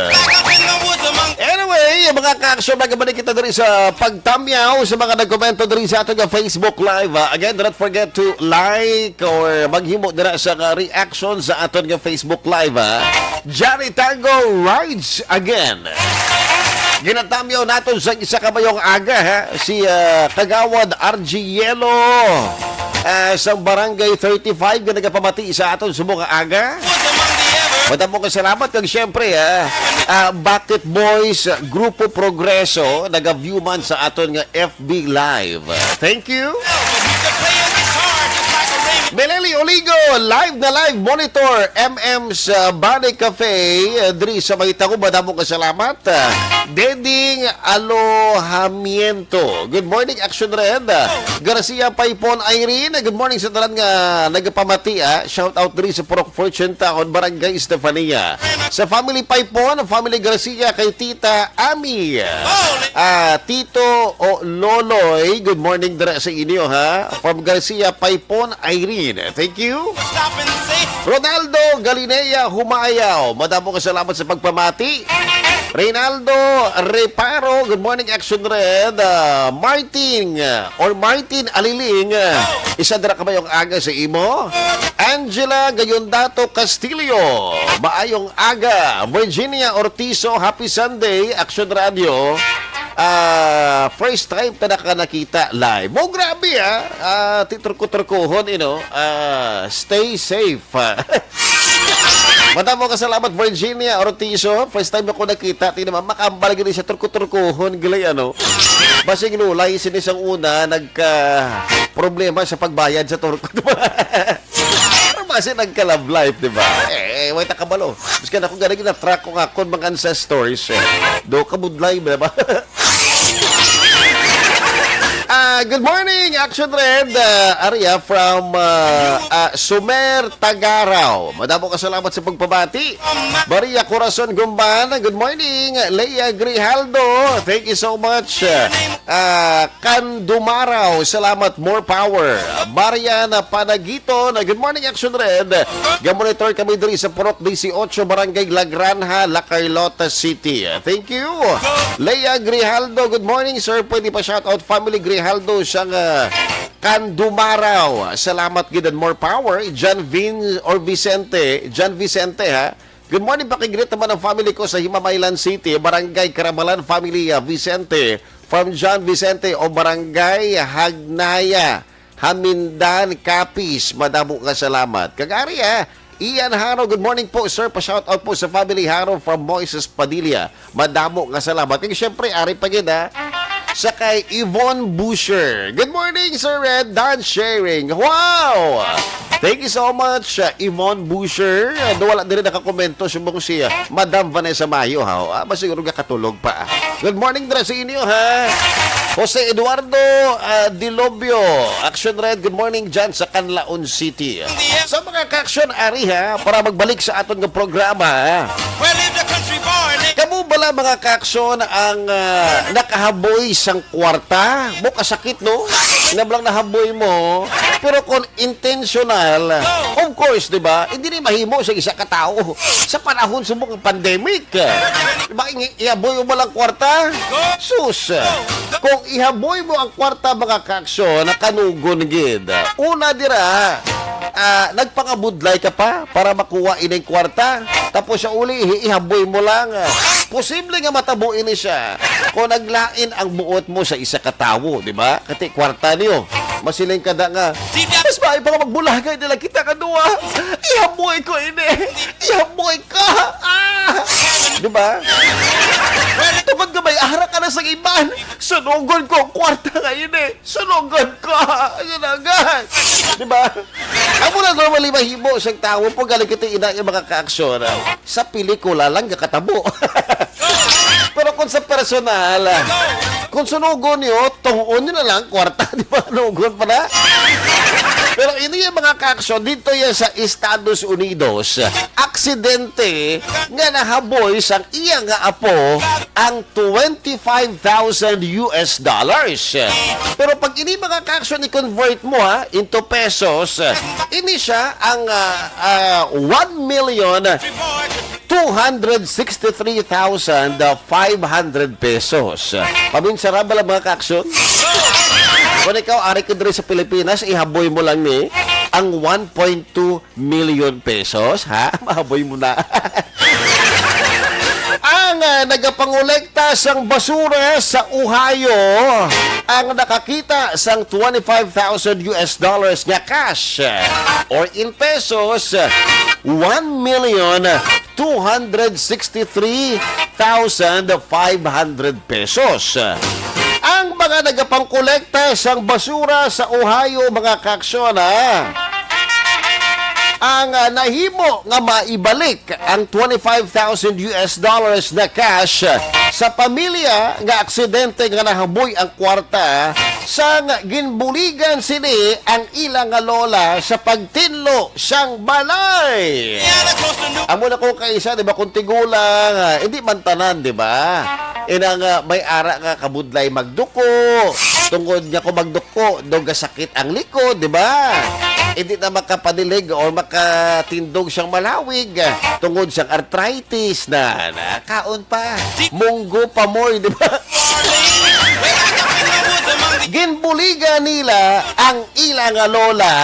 Anyway, mga ka-action, nagabalik kita diri sa pagtamyaw sa mga nagkomento diri sa aton nga Facebook Live, ah. Again, do not forget to like or maghimo dira sa nga reaction sa aton nga Facebook Live, ah. Johnny Tango rides again. Ginatamyaw naton sa isa ka mayong aga, ha? Si, ah, Kagawad R G Yelo, ah, sa Barangay thirty-five nga nagapamati sa aton subong nga aga. Madamo nga salamat kag siyempre, ah, ah, Bakit Boys, Grupo Progreso, naga-view man sa aton nga F B Live. Thank you. Meleli Oligo, live na live monitor, M M sa Bani Cafe, eh, diri sa Maytago. Madamo nga salamat. Deding Alojamiento. Good morning, Action Red. Garcia Paipon Irene. Good morning sa tanan nga nagapamati, ah. Shout out diri sa Purok Fortune Town, Barangay Estefania. Sa family Paipon, family Garcia, kay Tita Ami. Ah, Tito o Loloy, good morning dira sa inyo, ha. From Garcia Paipon Irene. Thank you. Ronaldo Galinea Humayaw. Madamo nga salamat sa pagpamati. Reynaldo Reparo, good morning, Action Red. Ah, Martin, ah, or Martin Aliling, ah, isa dira ka mayong aga sa imo. Angela Gayondato Castillo, maayong aga. Virginia Ortizo, happy Sunday, Action Radio. Ah, first time ta naka nakita live. Mo, grabe, ah. Ah, ti truko-trukohon, you know. Ah, stay safe. Madamo nga salamat, Virginia Ortizo. First time ako nakita. Tingnan mo, makambal gini sa truko-trukohon, gali, ano. Basing lulay, sini sang una, nagka problema sa pagbayad sa turko. Pero basi nagka-love life, di ba? Eh, wait, kabalo. Miskan ako gani gina-track ko nga akon mga ancestors, eh. Do ka budlay, di ba? Ah, good morning, Action Red. Ah, Aria from, ah, ah, Sumer, Tagaraw. Madamo ka salamat sa pagpabati. Maria Corazon Gumban, good morning. Leia Grijaldo, thank you so much. Ah, Candumaraw, salamat, more power. Mariana Panagiton, good morning, Action Red. Ga-monitor kami diri sa Purok dieciocho, Barangay La Granja, La Carlota City. Thank you. Leia Grijaldo, good morning, sir. Pwede pa shout out family Grijaldo sang, ah, Candumaraw. Salamat gid and more power. John Vin or Vicente, John Vicente, ha. Good morning, pakigreet naman ang family ko sa Himamaylan City, Barangay Karabalan family, ah, Vicente. From John Vicente o Barangay Hagnaya, Hamindan, Capiz. Madamo nga salamat. Kag ari, ah, Ian Haro, good morning po, sir. Pa-shout out po sa family Haro from Moises Padilla. Madamo nga salamat. Kag siyempre, ari pa gid, ah. sa kay Yvonne Boucher. Good morning, Sir Red. Done sharing. Wow! Thank you so much, uh, Yvonne Boucher. Uh, wala diri nakakomento, subong si, uh, Madam Vanessa Mayo, ha? Ah, ba siguro nga katulog pa? Good morning dira sa inyo, ha? Jose Eduardo, uh, Dilobio, Action Red, good morning dyan sa Canlaon City. Sa mga ka-action, ari, ha, para magbalik sa aton nga programa, ha? Kamo bala, mga ka-action, ang, ah, nakahaboy sang kwarta? Mo kasakit, no? Nga bala nahaboy mo, pero kung intentional, of course, di ba? Hindi ni mahimo sa isa ka tawo sa panahon sa mga pandemic. Di ba, i-, ihaboy mo lang kwarta? Sus! Kung ihaboy mo ang kwarta, mga ka-action, nakanugon gid. Una dira, ah, nagpangabudlay ka pa para makuha ining kwarta. Tapos sa uli, i-, ihaboy mo lang. Posible nga matabo ini siya kung naglain ang buot mo sa isa ka tawo, di ba? Kati kwarta niyo. Masiling ka na nga, "Mas maayo pa nga magbulagay nila kita ka duha. Ihaboy ko ini. Ihaboy ka." Ah! Di ba? Tungod nga may ara ka na sa iban, sunugon ko ang kwarta nga ini. Sunugon ko. Sunugon. Di ba? Amo na normally mahimo sa tawo pag galing kita ina yung mga kaaksyon. Sa pelikula lang gakatabo. Pero kung sa personal, kung sunugon niyo, tungon niyo na lang, kwarta, di ba? Nugon pa na. Pero ini yung mga kaaksyon dito yan sa Estados Unidos. Aksidente nga nahaboy sang iya nga apo ang twenty-five thousand U S dollars. Pero pag ini mga kaaksyon i-convert mo, ha, into pesos, ini siya ang, ah, ah, one million two hundred sixty-three thousand five hundred pesos. Paminsara ba lang, mga kaaksyon? Kung ikaw, ari ka diri sa Pilipinas, ihaboy mo lang ni ang one point two million pesos, ha? Mahaboy mo na. Ang, ah, nagapangolekta sang basura sa Ohio ang nakakita sang twenty-five thousand U S dollars nga cash, or in pesos, one million two hundred sixty-three thousand five hundred pesos. Ang mga nagapangkolekta sang basura sa Ohio, mga kaaksyon, ha, ang, ah, nahimo nga maibalik ang twenty-five thousand U S dollars na cash sa pamilya nga aksidente nga nahaboy ang kwarta sang ginbuligan sini ang ila nga lola sa pagtinlo sang balay. Amo na ko kaisa, di ba, kung tigulang, ah, hindi man tanan, di ba? Inang, ah, may ara nga kabudlay magduko, tungod nga kung magduko, daw gasakit ang likod, di ba? Hindi na makapanilig or makatindog siyang malawig, ah, tungod siyang arthritis na, na kaon pa. Munggo pa mo, di ba? Ginbuligan nila ang ila nga lola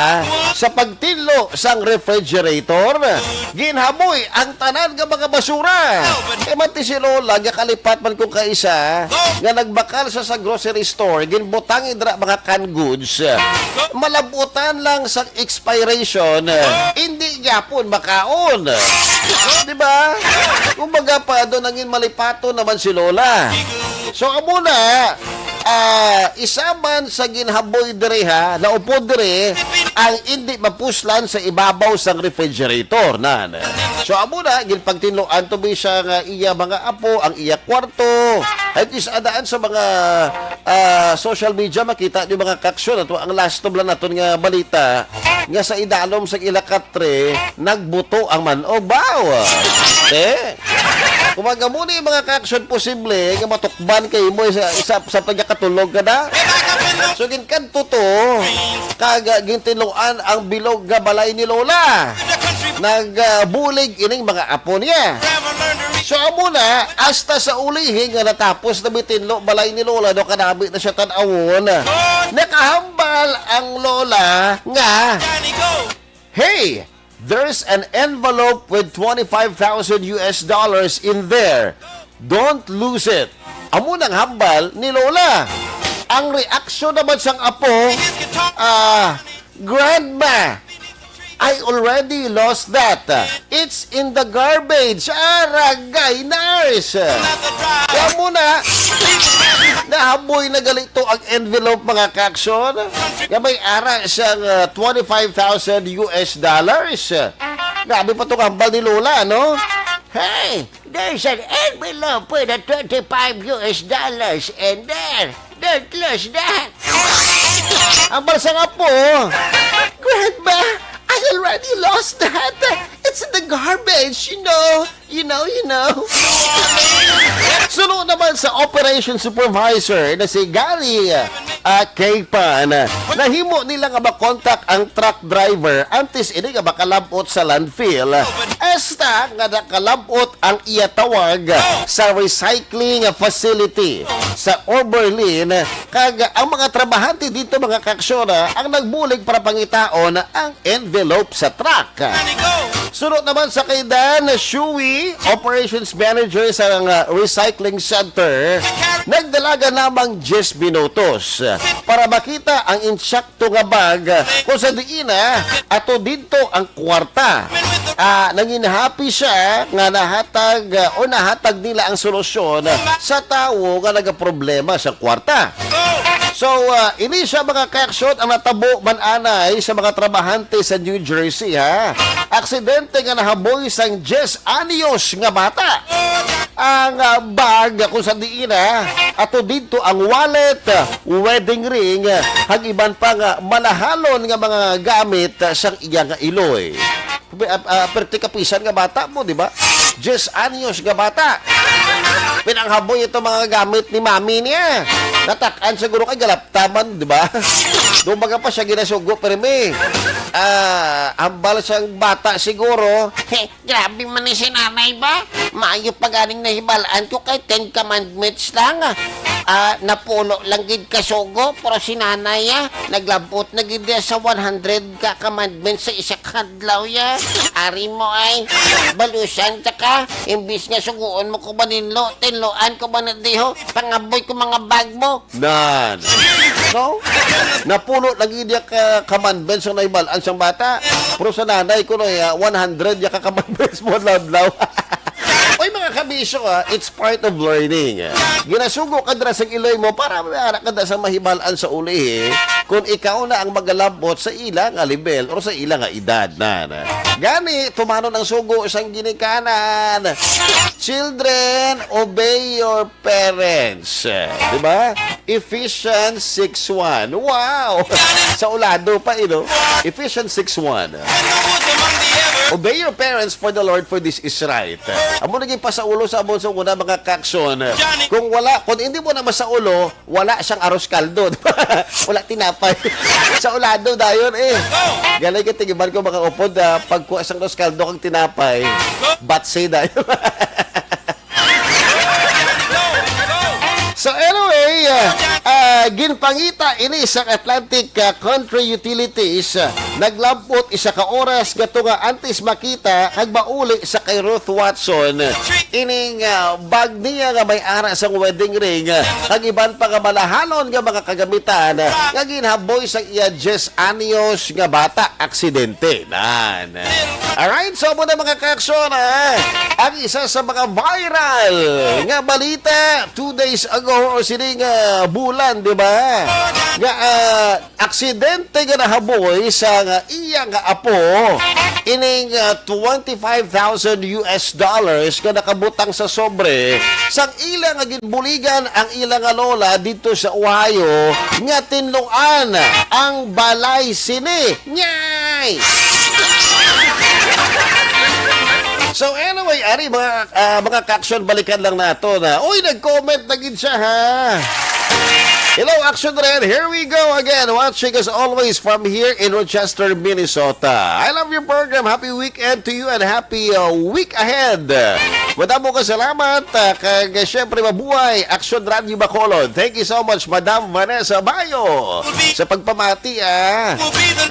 sa pagtinlo sang refrigerator. Ginhaboy ang tanan nga mga basura. E, mati si lola, gakalipat man kung kaisa nga nagbakal sa, sa grocery store, ginbutang indra mga canned goods. Malabutan lang sa expiration, hindi gyapon makaon. Di ba? Kumbaga pa, doon nangin malipaton naman si lola. So, amo na, ah, isa man sa ginhaboy diri, ha, naupod diri ang hindi mapuslan sa ibabaw sang refrigerator, nan. So, amo na, ginpagtinloan to bi siya nga iya mga apo, ang iya kwarto. Ay, kis adaan sa mga, ah, social media, makita niyo mga kaaksyon, ato ang last of lang naton nga balita, nga sa idalom sa ila katre, nagbuto ang man-og. Baw! Eh? Kumbaga mo ni mga kaaksyon, posible nga matukban kay mo sa, sa, sa pagkakatulog ka na. So, ginkadto to, kag, ah, gintinuan ang bilog nga balay ni Lola. Nagbulig ining mga apo niya. So, amo na, hasta sa ulihi nga natapos na bitinlo balay ni Lola, no, kanami na siya tan-awon. Nakahambal ang Lola nga, "Hey, there's an envelope with twenty-five thousand U S dollars in there. Don't lose it." Amo nang hambal ni Lola. Ang reaksyon naman sang apo, ah, "Grandma, I already lost that. It's in the garbage." Aragay, nurse! Kaya muna, Nahaboy na gali to ang envelope, mga kaaksyon, nga may ara siyang, ah, twenty-five thousand U S dollars. Grabe pa tong hambal ni Lola, no? Hey, there's an envelope with a twenty-five U S dollars in there. Don't lose that. Hambal sang apo, "Grandma, I already lost that. It's in the garbage, you know. You know, you know." Suno naman sa operation supervisor na si Gary, ah, Capon, nahimo nila nga makontak ang truck driver antes ini nga makalab-ot sa landfill. Hasta nga nakalab-ot ang iya tawag sa recycling facility sa Oberlin, kag ang mga trabahante dito, mga kaaksyon, ang nagbulig para pangitaon ang envelope sa truck. Sunod naman sa kay Dan Shui, operations manager sa, uh, recycling center, nagdalagan lamang diyes minutos para makita ang insakto nga bag kung sa diin na ato didto ang kwarta. Ah, nangin happy siya nga nahatag, ah, o nahatag nila ang solusyon sa tawo nga nagaproblema sa kwarta. So, ah, ini siya, mga kaaksyon, ang natabo man anay sa mga trabahante sa New Jersey, ha. Aksidente nga nahaboy sang diyes anyos nga bata. Ang, ah, bag kung sa diin na ato didto ang wallet, wedding ring, kag iban pa nga malahalon nga mga gamit sang iya nga iloy. Abi, ah, ah, perte kapisan nga bata mo, di ba? Diyes anyos nga bata. Pinanghaboy ito mga gamit ni mami niya. Natak-an siguro kay galaptaman, di ba? Dumaga pa siya ginasugo, permi. Ah, hambal sang bata siguro. He, grabe man ni si nanay ba? Maayo pa ganing nahibalaan ko kay Ten Commandments lang. Ah, napulo lang gid ka sugo, pero si nanay, ah, naglabot na gid niya sa one hundred ka commandments sa isa ka adlaw, ya. Ari mo ay, balusan ta ka, imbis nga suguon mo ko ba ninlo, tinloan ko ba na diho, pangaboy ko mga bag mo. Nan. No? Napulo lagi niya ka commandments ang nahibalaan sang bata. Pero sa nanay ko, no, ya, one hundred ya ka commandments mo adlaw. Oy, mga kabisyo, ah, it's part of learning. Ginasugo ka dira sa iloy mo para may ara ka da sa mahibalaan sa uli, eh, kung ikaw na ang magalabot sa ila nga level or sa ila nga edad na, na. Gani, tumanon ang sugo sang ginikanan. Children, obey your parents. Di ba? Ephesians six one. Wow! Sa ulado pa, eh, no? Ephesians six one. Obey your parents for the Lord, for this is right. Amo naging pasaulo sa amon sa una, mga kaaksyon. Kung wala, kung hindi mo na masaulo, wala siyang arroz caldo. Wala tinapay. Sa ulado dayon, eh. Galay ka tigiban ko, mga upod, ah, pagkuha sang arroz caldo kang tinapay. Batse dayon. So anyway, ah, ah, ginpangita ini sa Atlantic, ah, Country Utilities. Ah, naglabot isa ka oras nga tunga antes makita kag mauli sa kay Ruth Watson ining, ah, bag niya nga may ara sang wedding ring, ah, kag iban pa nga malahalon nga mga kagamitan, ah, nga ginhaboy sa iya diyes anyos nga bata. Aksidente. Nan. Alright, so amo na, mga kaaksyon, ha? Ang isa sa mga viral nga balita two days ago o sining, ah, bulan, di ba? Nga, ah, aksidente nga nahaboy sa nga iya nga apo ining, ah, twenty-five thousand U S dollars nga nakabutang sa sobre sang ila nga ginbuligan ang ila nga lola dito sa Ohio nga tinluan ang balay sini. Nyay! So anyway, ari mga, ah, mga kaaksyon, balikan lang nato na. Uy, nag-comment na gid siya, ha. Hello, Action Red. Here we go again. Watching as always from here in Rochester, Minnesota. I love your program. Happy weekend to you and happy, uh, week ahead. Madamo ka salamat. Ah, kag, eh, syempre, mabuhay, Action Radio Bacolod. Thank you so much, Madam Vanessa Bayo, sa pagpamati, ah.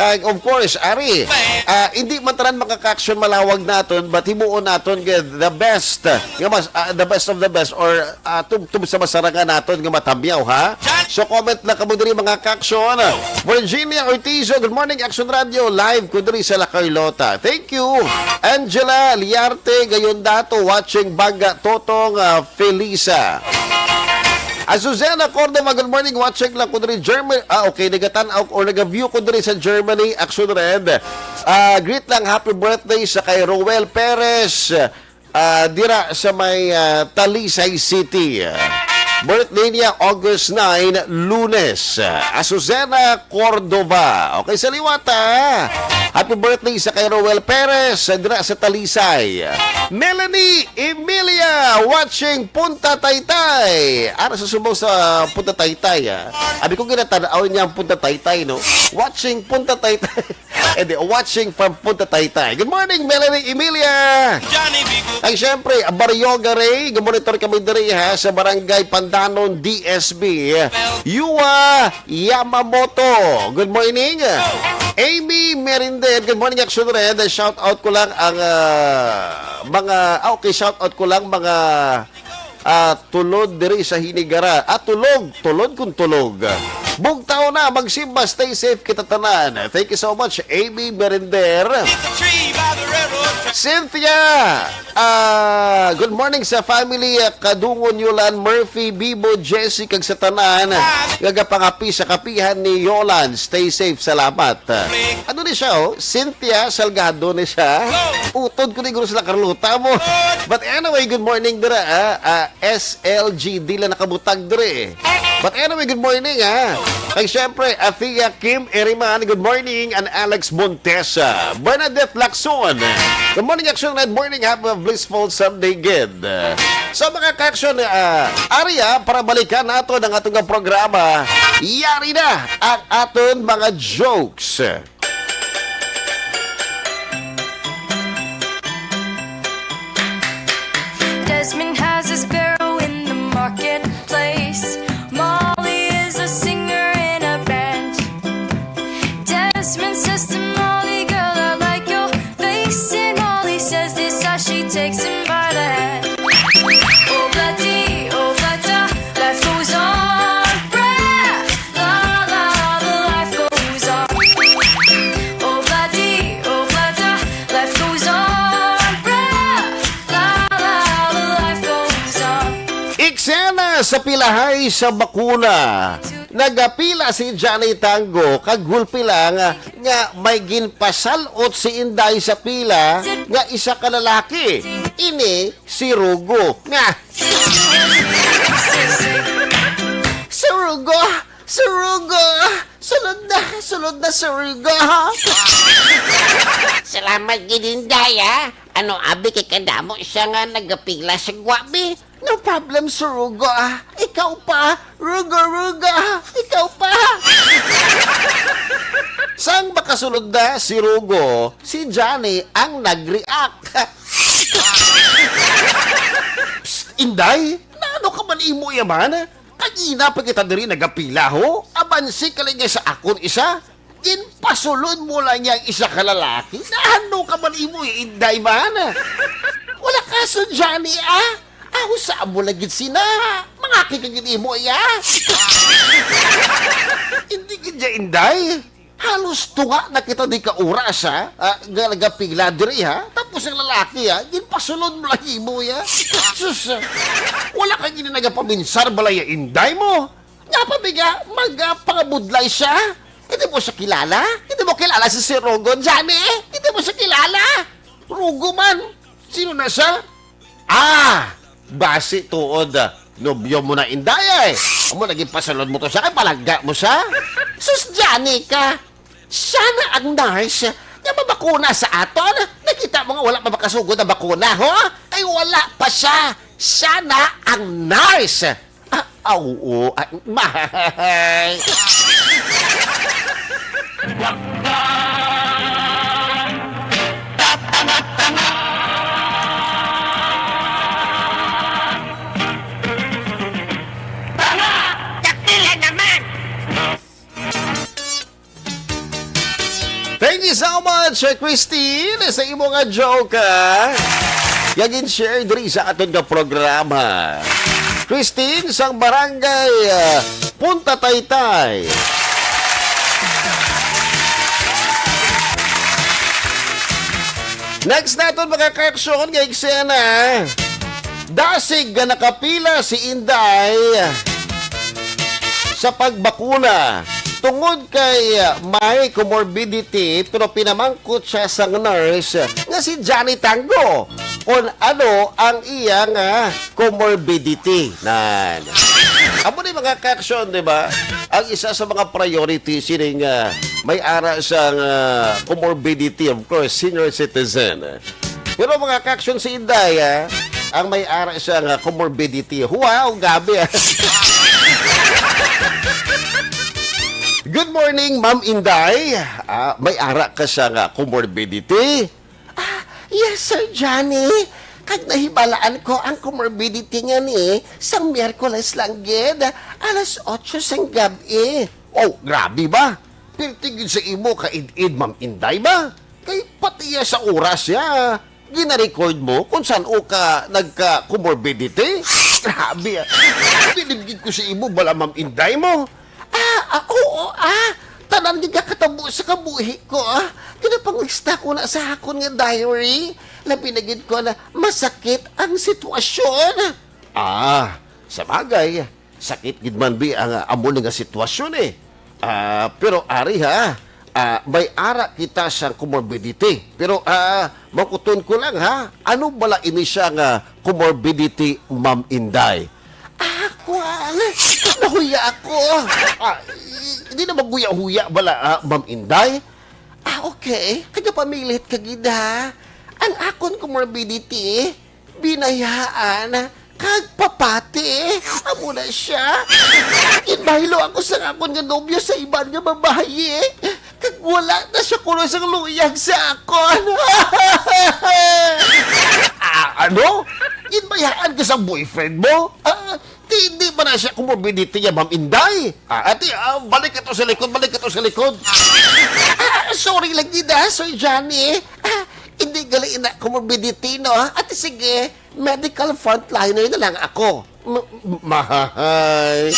Kag, of course, ari, ah, hindi man tanan mga ka-action malawag naton, but himuon naton gid the best, nga mas, ah, the best of the best, or, ah, tubtob sa masarangan naton nga matamyaw, ha? So, comment lang kamo diri, mga ka-action. Virginia Ortizo, good morning, Action Radio. Live ko diri sa La Carlota. Thank you. Angela Liarte, gayon dato, watching Baga Totong, ah, Felisa. Azucena Cordova, good morning. Watching lang ko diri Germany. Ah, okay, nagatan-aw or nag-view ko diri sa Germany. Action Red. Ah, greet lang, happy birthday sa kay Roel Perez. Ah, dira sa may, ah, Talisay City. Birthday niya August nine, Lunes. Azucena Cordova. Okay, sa liwat, ah. Happy birthday sa kay Roel Perez, dira sa Talisay. Melanie Emilia, watching Punta Taytay. Ara sa subaw sa Punta Taytay, ah. Abi ko ginatanaw niya ang Punta Taytay, no? Watching Punta Taytay. And watching from Punta Taytay. Good morning, Melanie Emilia. Ay, siyempre, Baryoga Ray. Gumonitor kami diri, ha, sa Barangay Pandanon, D S B. Yuwa Yamamoto. Good morning. Amy Merinded. Good morning, Action Red. Shout out ko lang ang, ah, mga, ah, okay, shout out ko lang mga, ah, tulod diri sa Hinigara. Ah, tulog. Tulod kung tulog. Bugtaw na. Magsimba. Stay safe kita tanan. Thank you so much, Amy Merender. Cynthia! Ah, good morning sa family, ah, Kadungon, Yolan, Murphy, Bibo, Jesse, kag sa tanan nga gapangapi sa kapihan ni Yolan. Stay safe. Salamat. Ano ni siya, oh? Cynthia Salgado ni siya. Utod ko ni Guru sila Carlota mo. But anyway, good morning dira, ah. Ah, S L G, di lang nakabutag diri. But anyway, good morning, ha. Kag syempre, Athea Kim Eriman, good morning, and Alex Montesa, Bernadette Lacson. Good morning, Action Red. Morning, have a blissful Sunday, good. So, mga ka-action, ah, Aria, para balikan nato ang atong programa, yari na ang aton mga jokes. Desmond has a sparrow in the marketplace. Molly is a singer in a band. Desmond says to Molly, "Girl, I like your face." And Molly says this as she takes him by the hand. Oh, bloody, oh, bloody, life goes on. Brah, la, la, the life goes on. Oh, bloody, oh, bloody, life goes on. Brah, la, la, the life goes on. Eksena sa pilahay sa bakuna. Nagapila si Johnny Tango kag gulpi lang nga may ginpasalot si Inday sa pila nga isa ka lalaki. Ini si Rugo. Nga. Si Rugo! Si Rugo! Sulod na! Sulod na si Rugo! Salamat gid, Inday, ha? Ano, abi kay kadamo siya nga nagapila sa gwabi. No problem, Sir Rugo, ah. Ikaw pa, Rugo, Rugo, ikaw pa. Sang makasulod na si Rugo, si Johnny ang nag-react. Psst, Inday, naano ka man imo yaman? Kagina pa kita diri nagapila, ho? Abansi ka lang sa akon isa. Ginpasulod mo lang yang isa ka lalaki. Naano ka man imo, Inday man? Wala ka sa Johnny, ah? Ako sa amo lang gid sina. Mangaki ka gid imo, iya. Hindi gid ya, Inday. Halos tunga na kita di ka oras, ha? Ah, nga nagapila diri, ha? Tapos ang lalaki, ha? Ginpasulod mo lang imo, ya. Sus, ah. Wala ka gid nagapaminsar balay, Inday mo. Nga pa, biga, magapangabudlay siya? Hindi mo siya kilala? Hindi mo kilala si Sir Rugo, Johnny? Hindi mo siya kilala? Rugo man. Sino na siya? Ah! Basi tuod, ah, nobyo mo na, Inday, eh. Amo, naging pasulod mo to siya, kay palangga mo siya. Sus, Johnny ka. Siya na ang nurse nga mabakuna sa aton. Nakita mo nga wala pa makasugod ang bakuna, ho? Kay wala pa siya. Siya na ang nurse. Ah, ah, oo. Ah, mahay. Tanga! Dakila naman! Thank you so much, Christine, sa imo nga joke, ah. Nga gin-share diri sa aton nga programa. Christine, sang barangay, ah, Punta Taytay. Next naton, mga ka-action, nga eksena. Dasig nga nakapila si Inday sa pagbakuna tungod kay, ah, may comorbidity, pero pinamangkot siya sang nurse nga si Johnny Tango kung ano ang iya nga comorbidity. Nan. Amo ni mga ka-aksyon, di ba? Ang isa sa mga priority sining, ah, may ara sang, ah, comorbidity, of course, senior citizen. Pero mga ka-aksyon, si Inday, ah, ang may ara siya nga comorbidity. Wow, gabi, ah. Good morning, Ma'am Inday. Ah, may ara ka siya nga comorbidity? Ah, yes, Sir Johnny. Kag nahibalaan ko ang comorbidity nga ni sang Miyerkules lang gid, alas otso sang gab-i. Oh, grabe ba? Pirti gid sa imo ka id-id, Ma'am Inday ba? Kay pati ya sa oras ya, gina-record mo kung san-o ka nagka-comorbidity? Grabe, ah. Bilib gid ko sa imo, bala, Ma'am Inday mo. Ah, ah, oo, ah. Tanan gid nga katabo sa kabuhi ko, ah. Ginapanglista ko na sa akon nga diary. Labi na gid ko na masakit ang sitwasyon. Ah, sa bagay, sakit gid man bi ang, ah, amo ni nga sitwasyon, eh. Ah, pero ari ha, ah, may ara kita sa comorbidity. Pero, ah, makuton ko lang ha, ano bala ini siya nga comorbidity, Ma'am Inday? Ah, kwan, nahuya ako. Ah, i-, hindi na maghuya-huya bala, ah, Ma'am Inday? Ah, okay. Kaya pamilit ka gid ha. Ang akon comorbidity, binayaan kag papati. Amo na siya. Ginbahilo ako sa akon nga nobyo sa iban nga babayi. Kag wala na siya kuno sang luyag sa akon. Ah, ano? Ginbayaan ka sa boyfriend mo? Ah, di, di ba na siya comorbidity niya, Ma'am Inday? Ah, ate, ah, balik ka to sa likod, balik ka to sa likod. Ah, sorry lagi na, Sir Johnny. Ah, hindi gali ina comorbidity, no? Ate, sige, medical frontliner na lang ako. M-, m-, mahahay.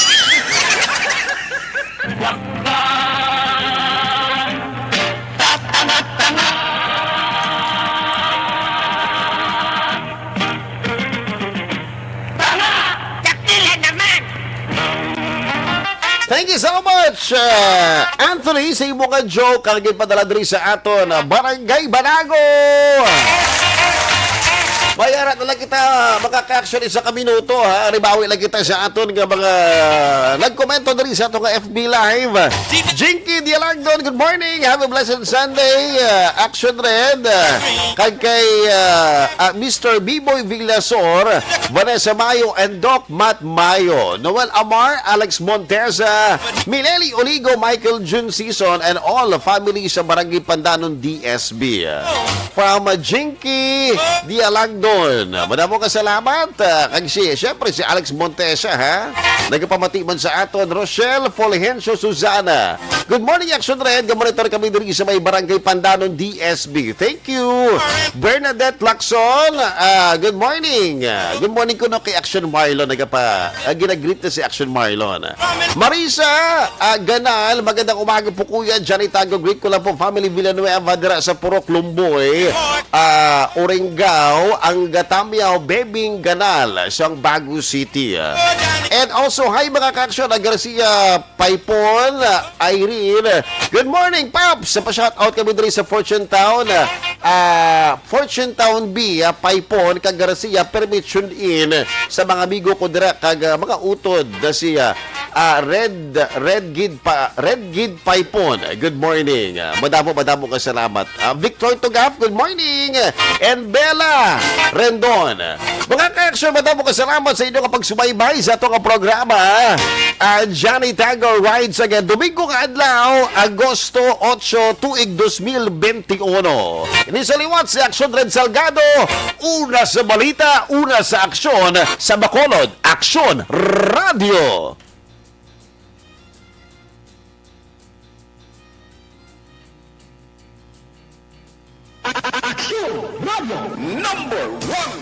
Tanga! Dakila naman! Thank you so much, uh, Anthony, sa imo nga joke ang ginpadala diri sa aton, uh, Barangay Banago. May ara na lang kita, mga ka-action, isa ka minuto, ha. Ribawi lang kita sa aton nga mga nagkomento diri sa aton nga F B Live. Jinky Dialagdon, good morning. Have a blessed Sunday. Uh, Action Red. Uh, kag kay, uh, uh, Mister Biboy Villasor, Vanessa Mayo, and Doc Matt Mayo. Noel Amar, Alex Montesa, Mileli Oligo, Michael Jun Season, and all the family sa Barangay Pandanon, D S B. From, uh, Jinky Dialagdon. Madamo ka salamat. Ah, kag si, syempre, si Alex Montesa, ha? Nagapamati man sa aton. Rochelle Fulgencio Susana. Good morning, Action Red. Gamonitor kami diri sa may Barangay Pandanon, D S B. Thank you. Bernadette Lacson, ah, good morning. Ah, good morning kuno kay Action Marlon. Nagapa-, ah, ginagreet na si Action Marlon. Marisa, ah, Ganal, magandang umaga po, Kuya Johnny Tago. Greet ko lang po, family Villanueva, dira sa Purok Lumboy, ah, Orengao, ang Gatamiao, Bebing Ganal, sang Bago City. And also, hi, mga ka-action, ah, Garcia Paipon, ah, Irene. Good morning, Paps! Sa pa-shoutout kami diri sa Fortune Town, ah, Fortune Town B, ah, Paipon, kag Garcia, permi tune in sa mga amigo ko dira, kag, ah, mga utod na si, ah, ah, Red, Red Gid pa, Red Gid Paipon. Good morning. Ah, madamo, madamo ka salamat. Ah, Victor Tugaf, good morning. And Bella Rendon. Mga ka-action, madamo ka salamat sa inyo nga pagsubaybay sa ato nga programa. Ah, Johnny Tago Rides Again. Domingo nga adlaw, Agosto otso, tuig dos mil benti uno. Ini sa liwat si Action Red Salgado. Una sa balita, una sa aksyon, sa Bacolod, Aksyon Radio. Aksyon Radio number one.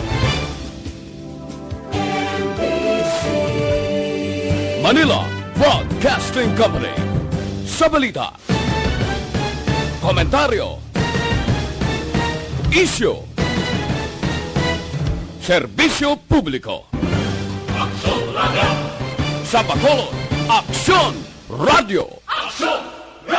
Manila Broadcasting Company. Sa balita, komentaryo, isyu, serbisyo publiko. Aksyon Radio. Sa Bacolod, Aksyon Radio! Aksyon!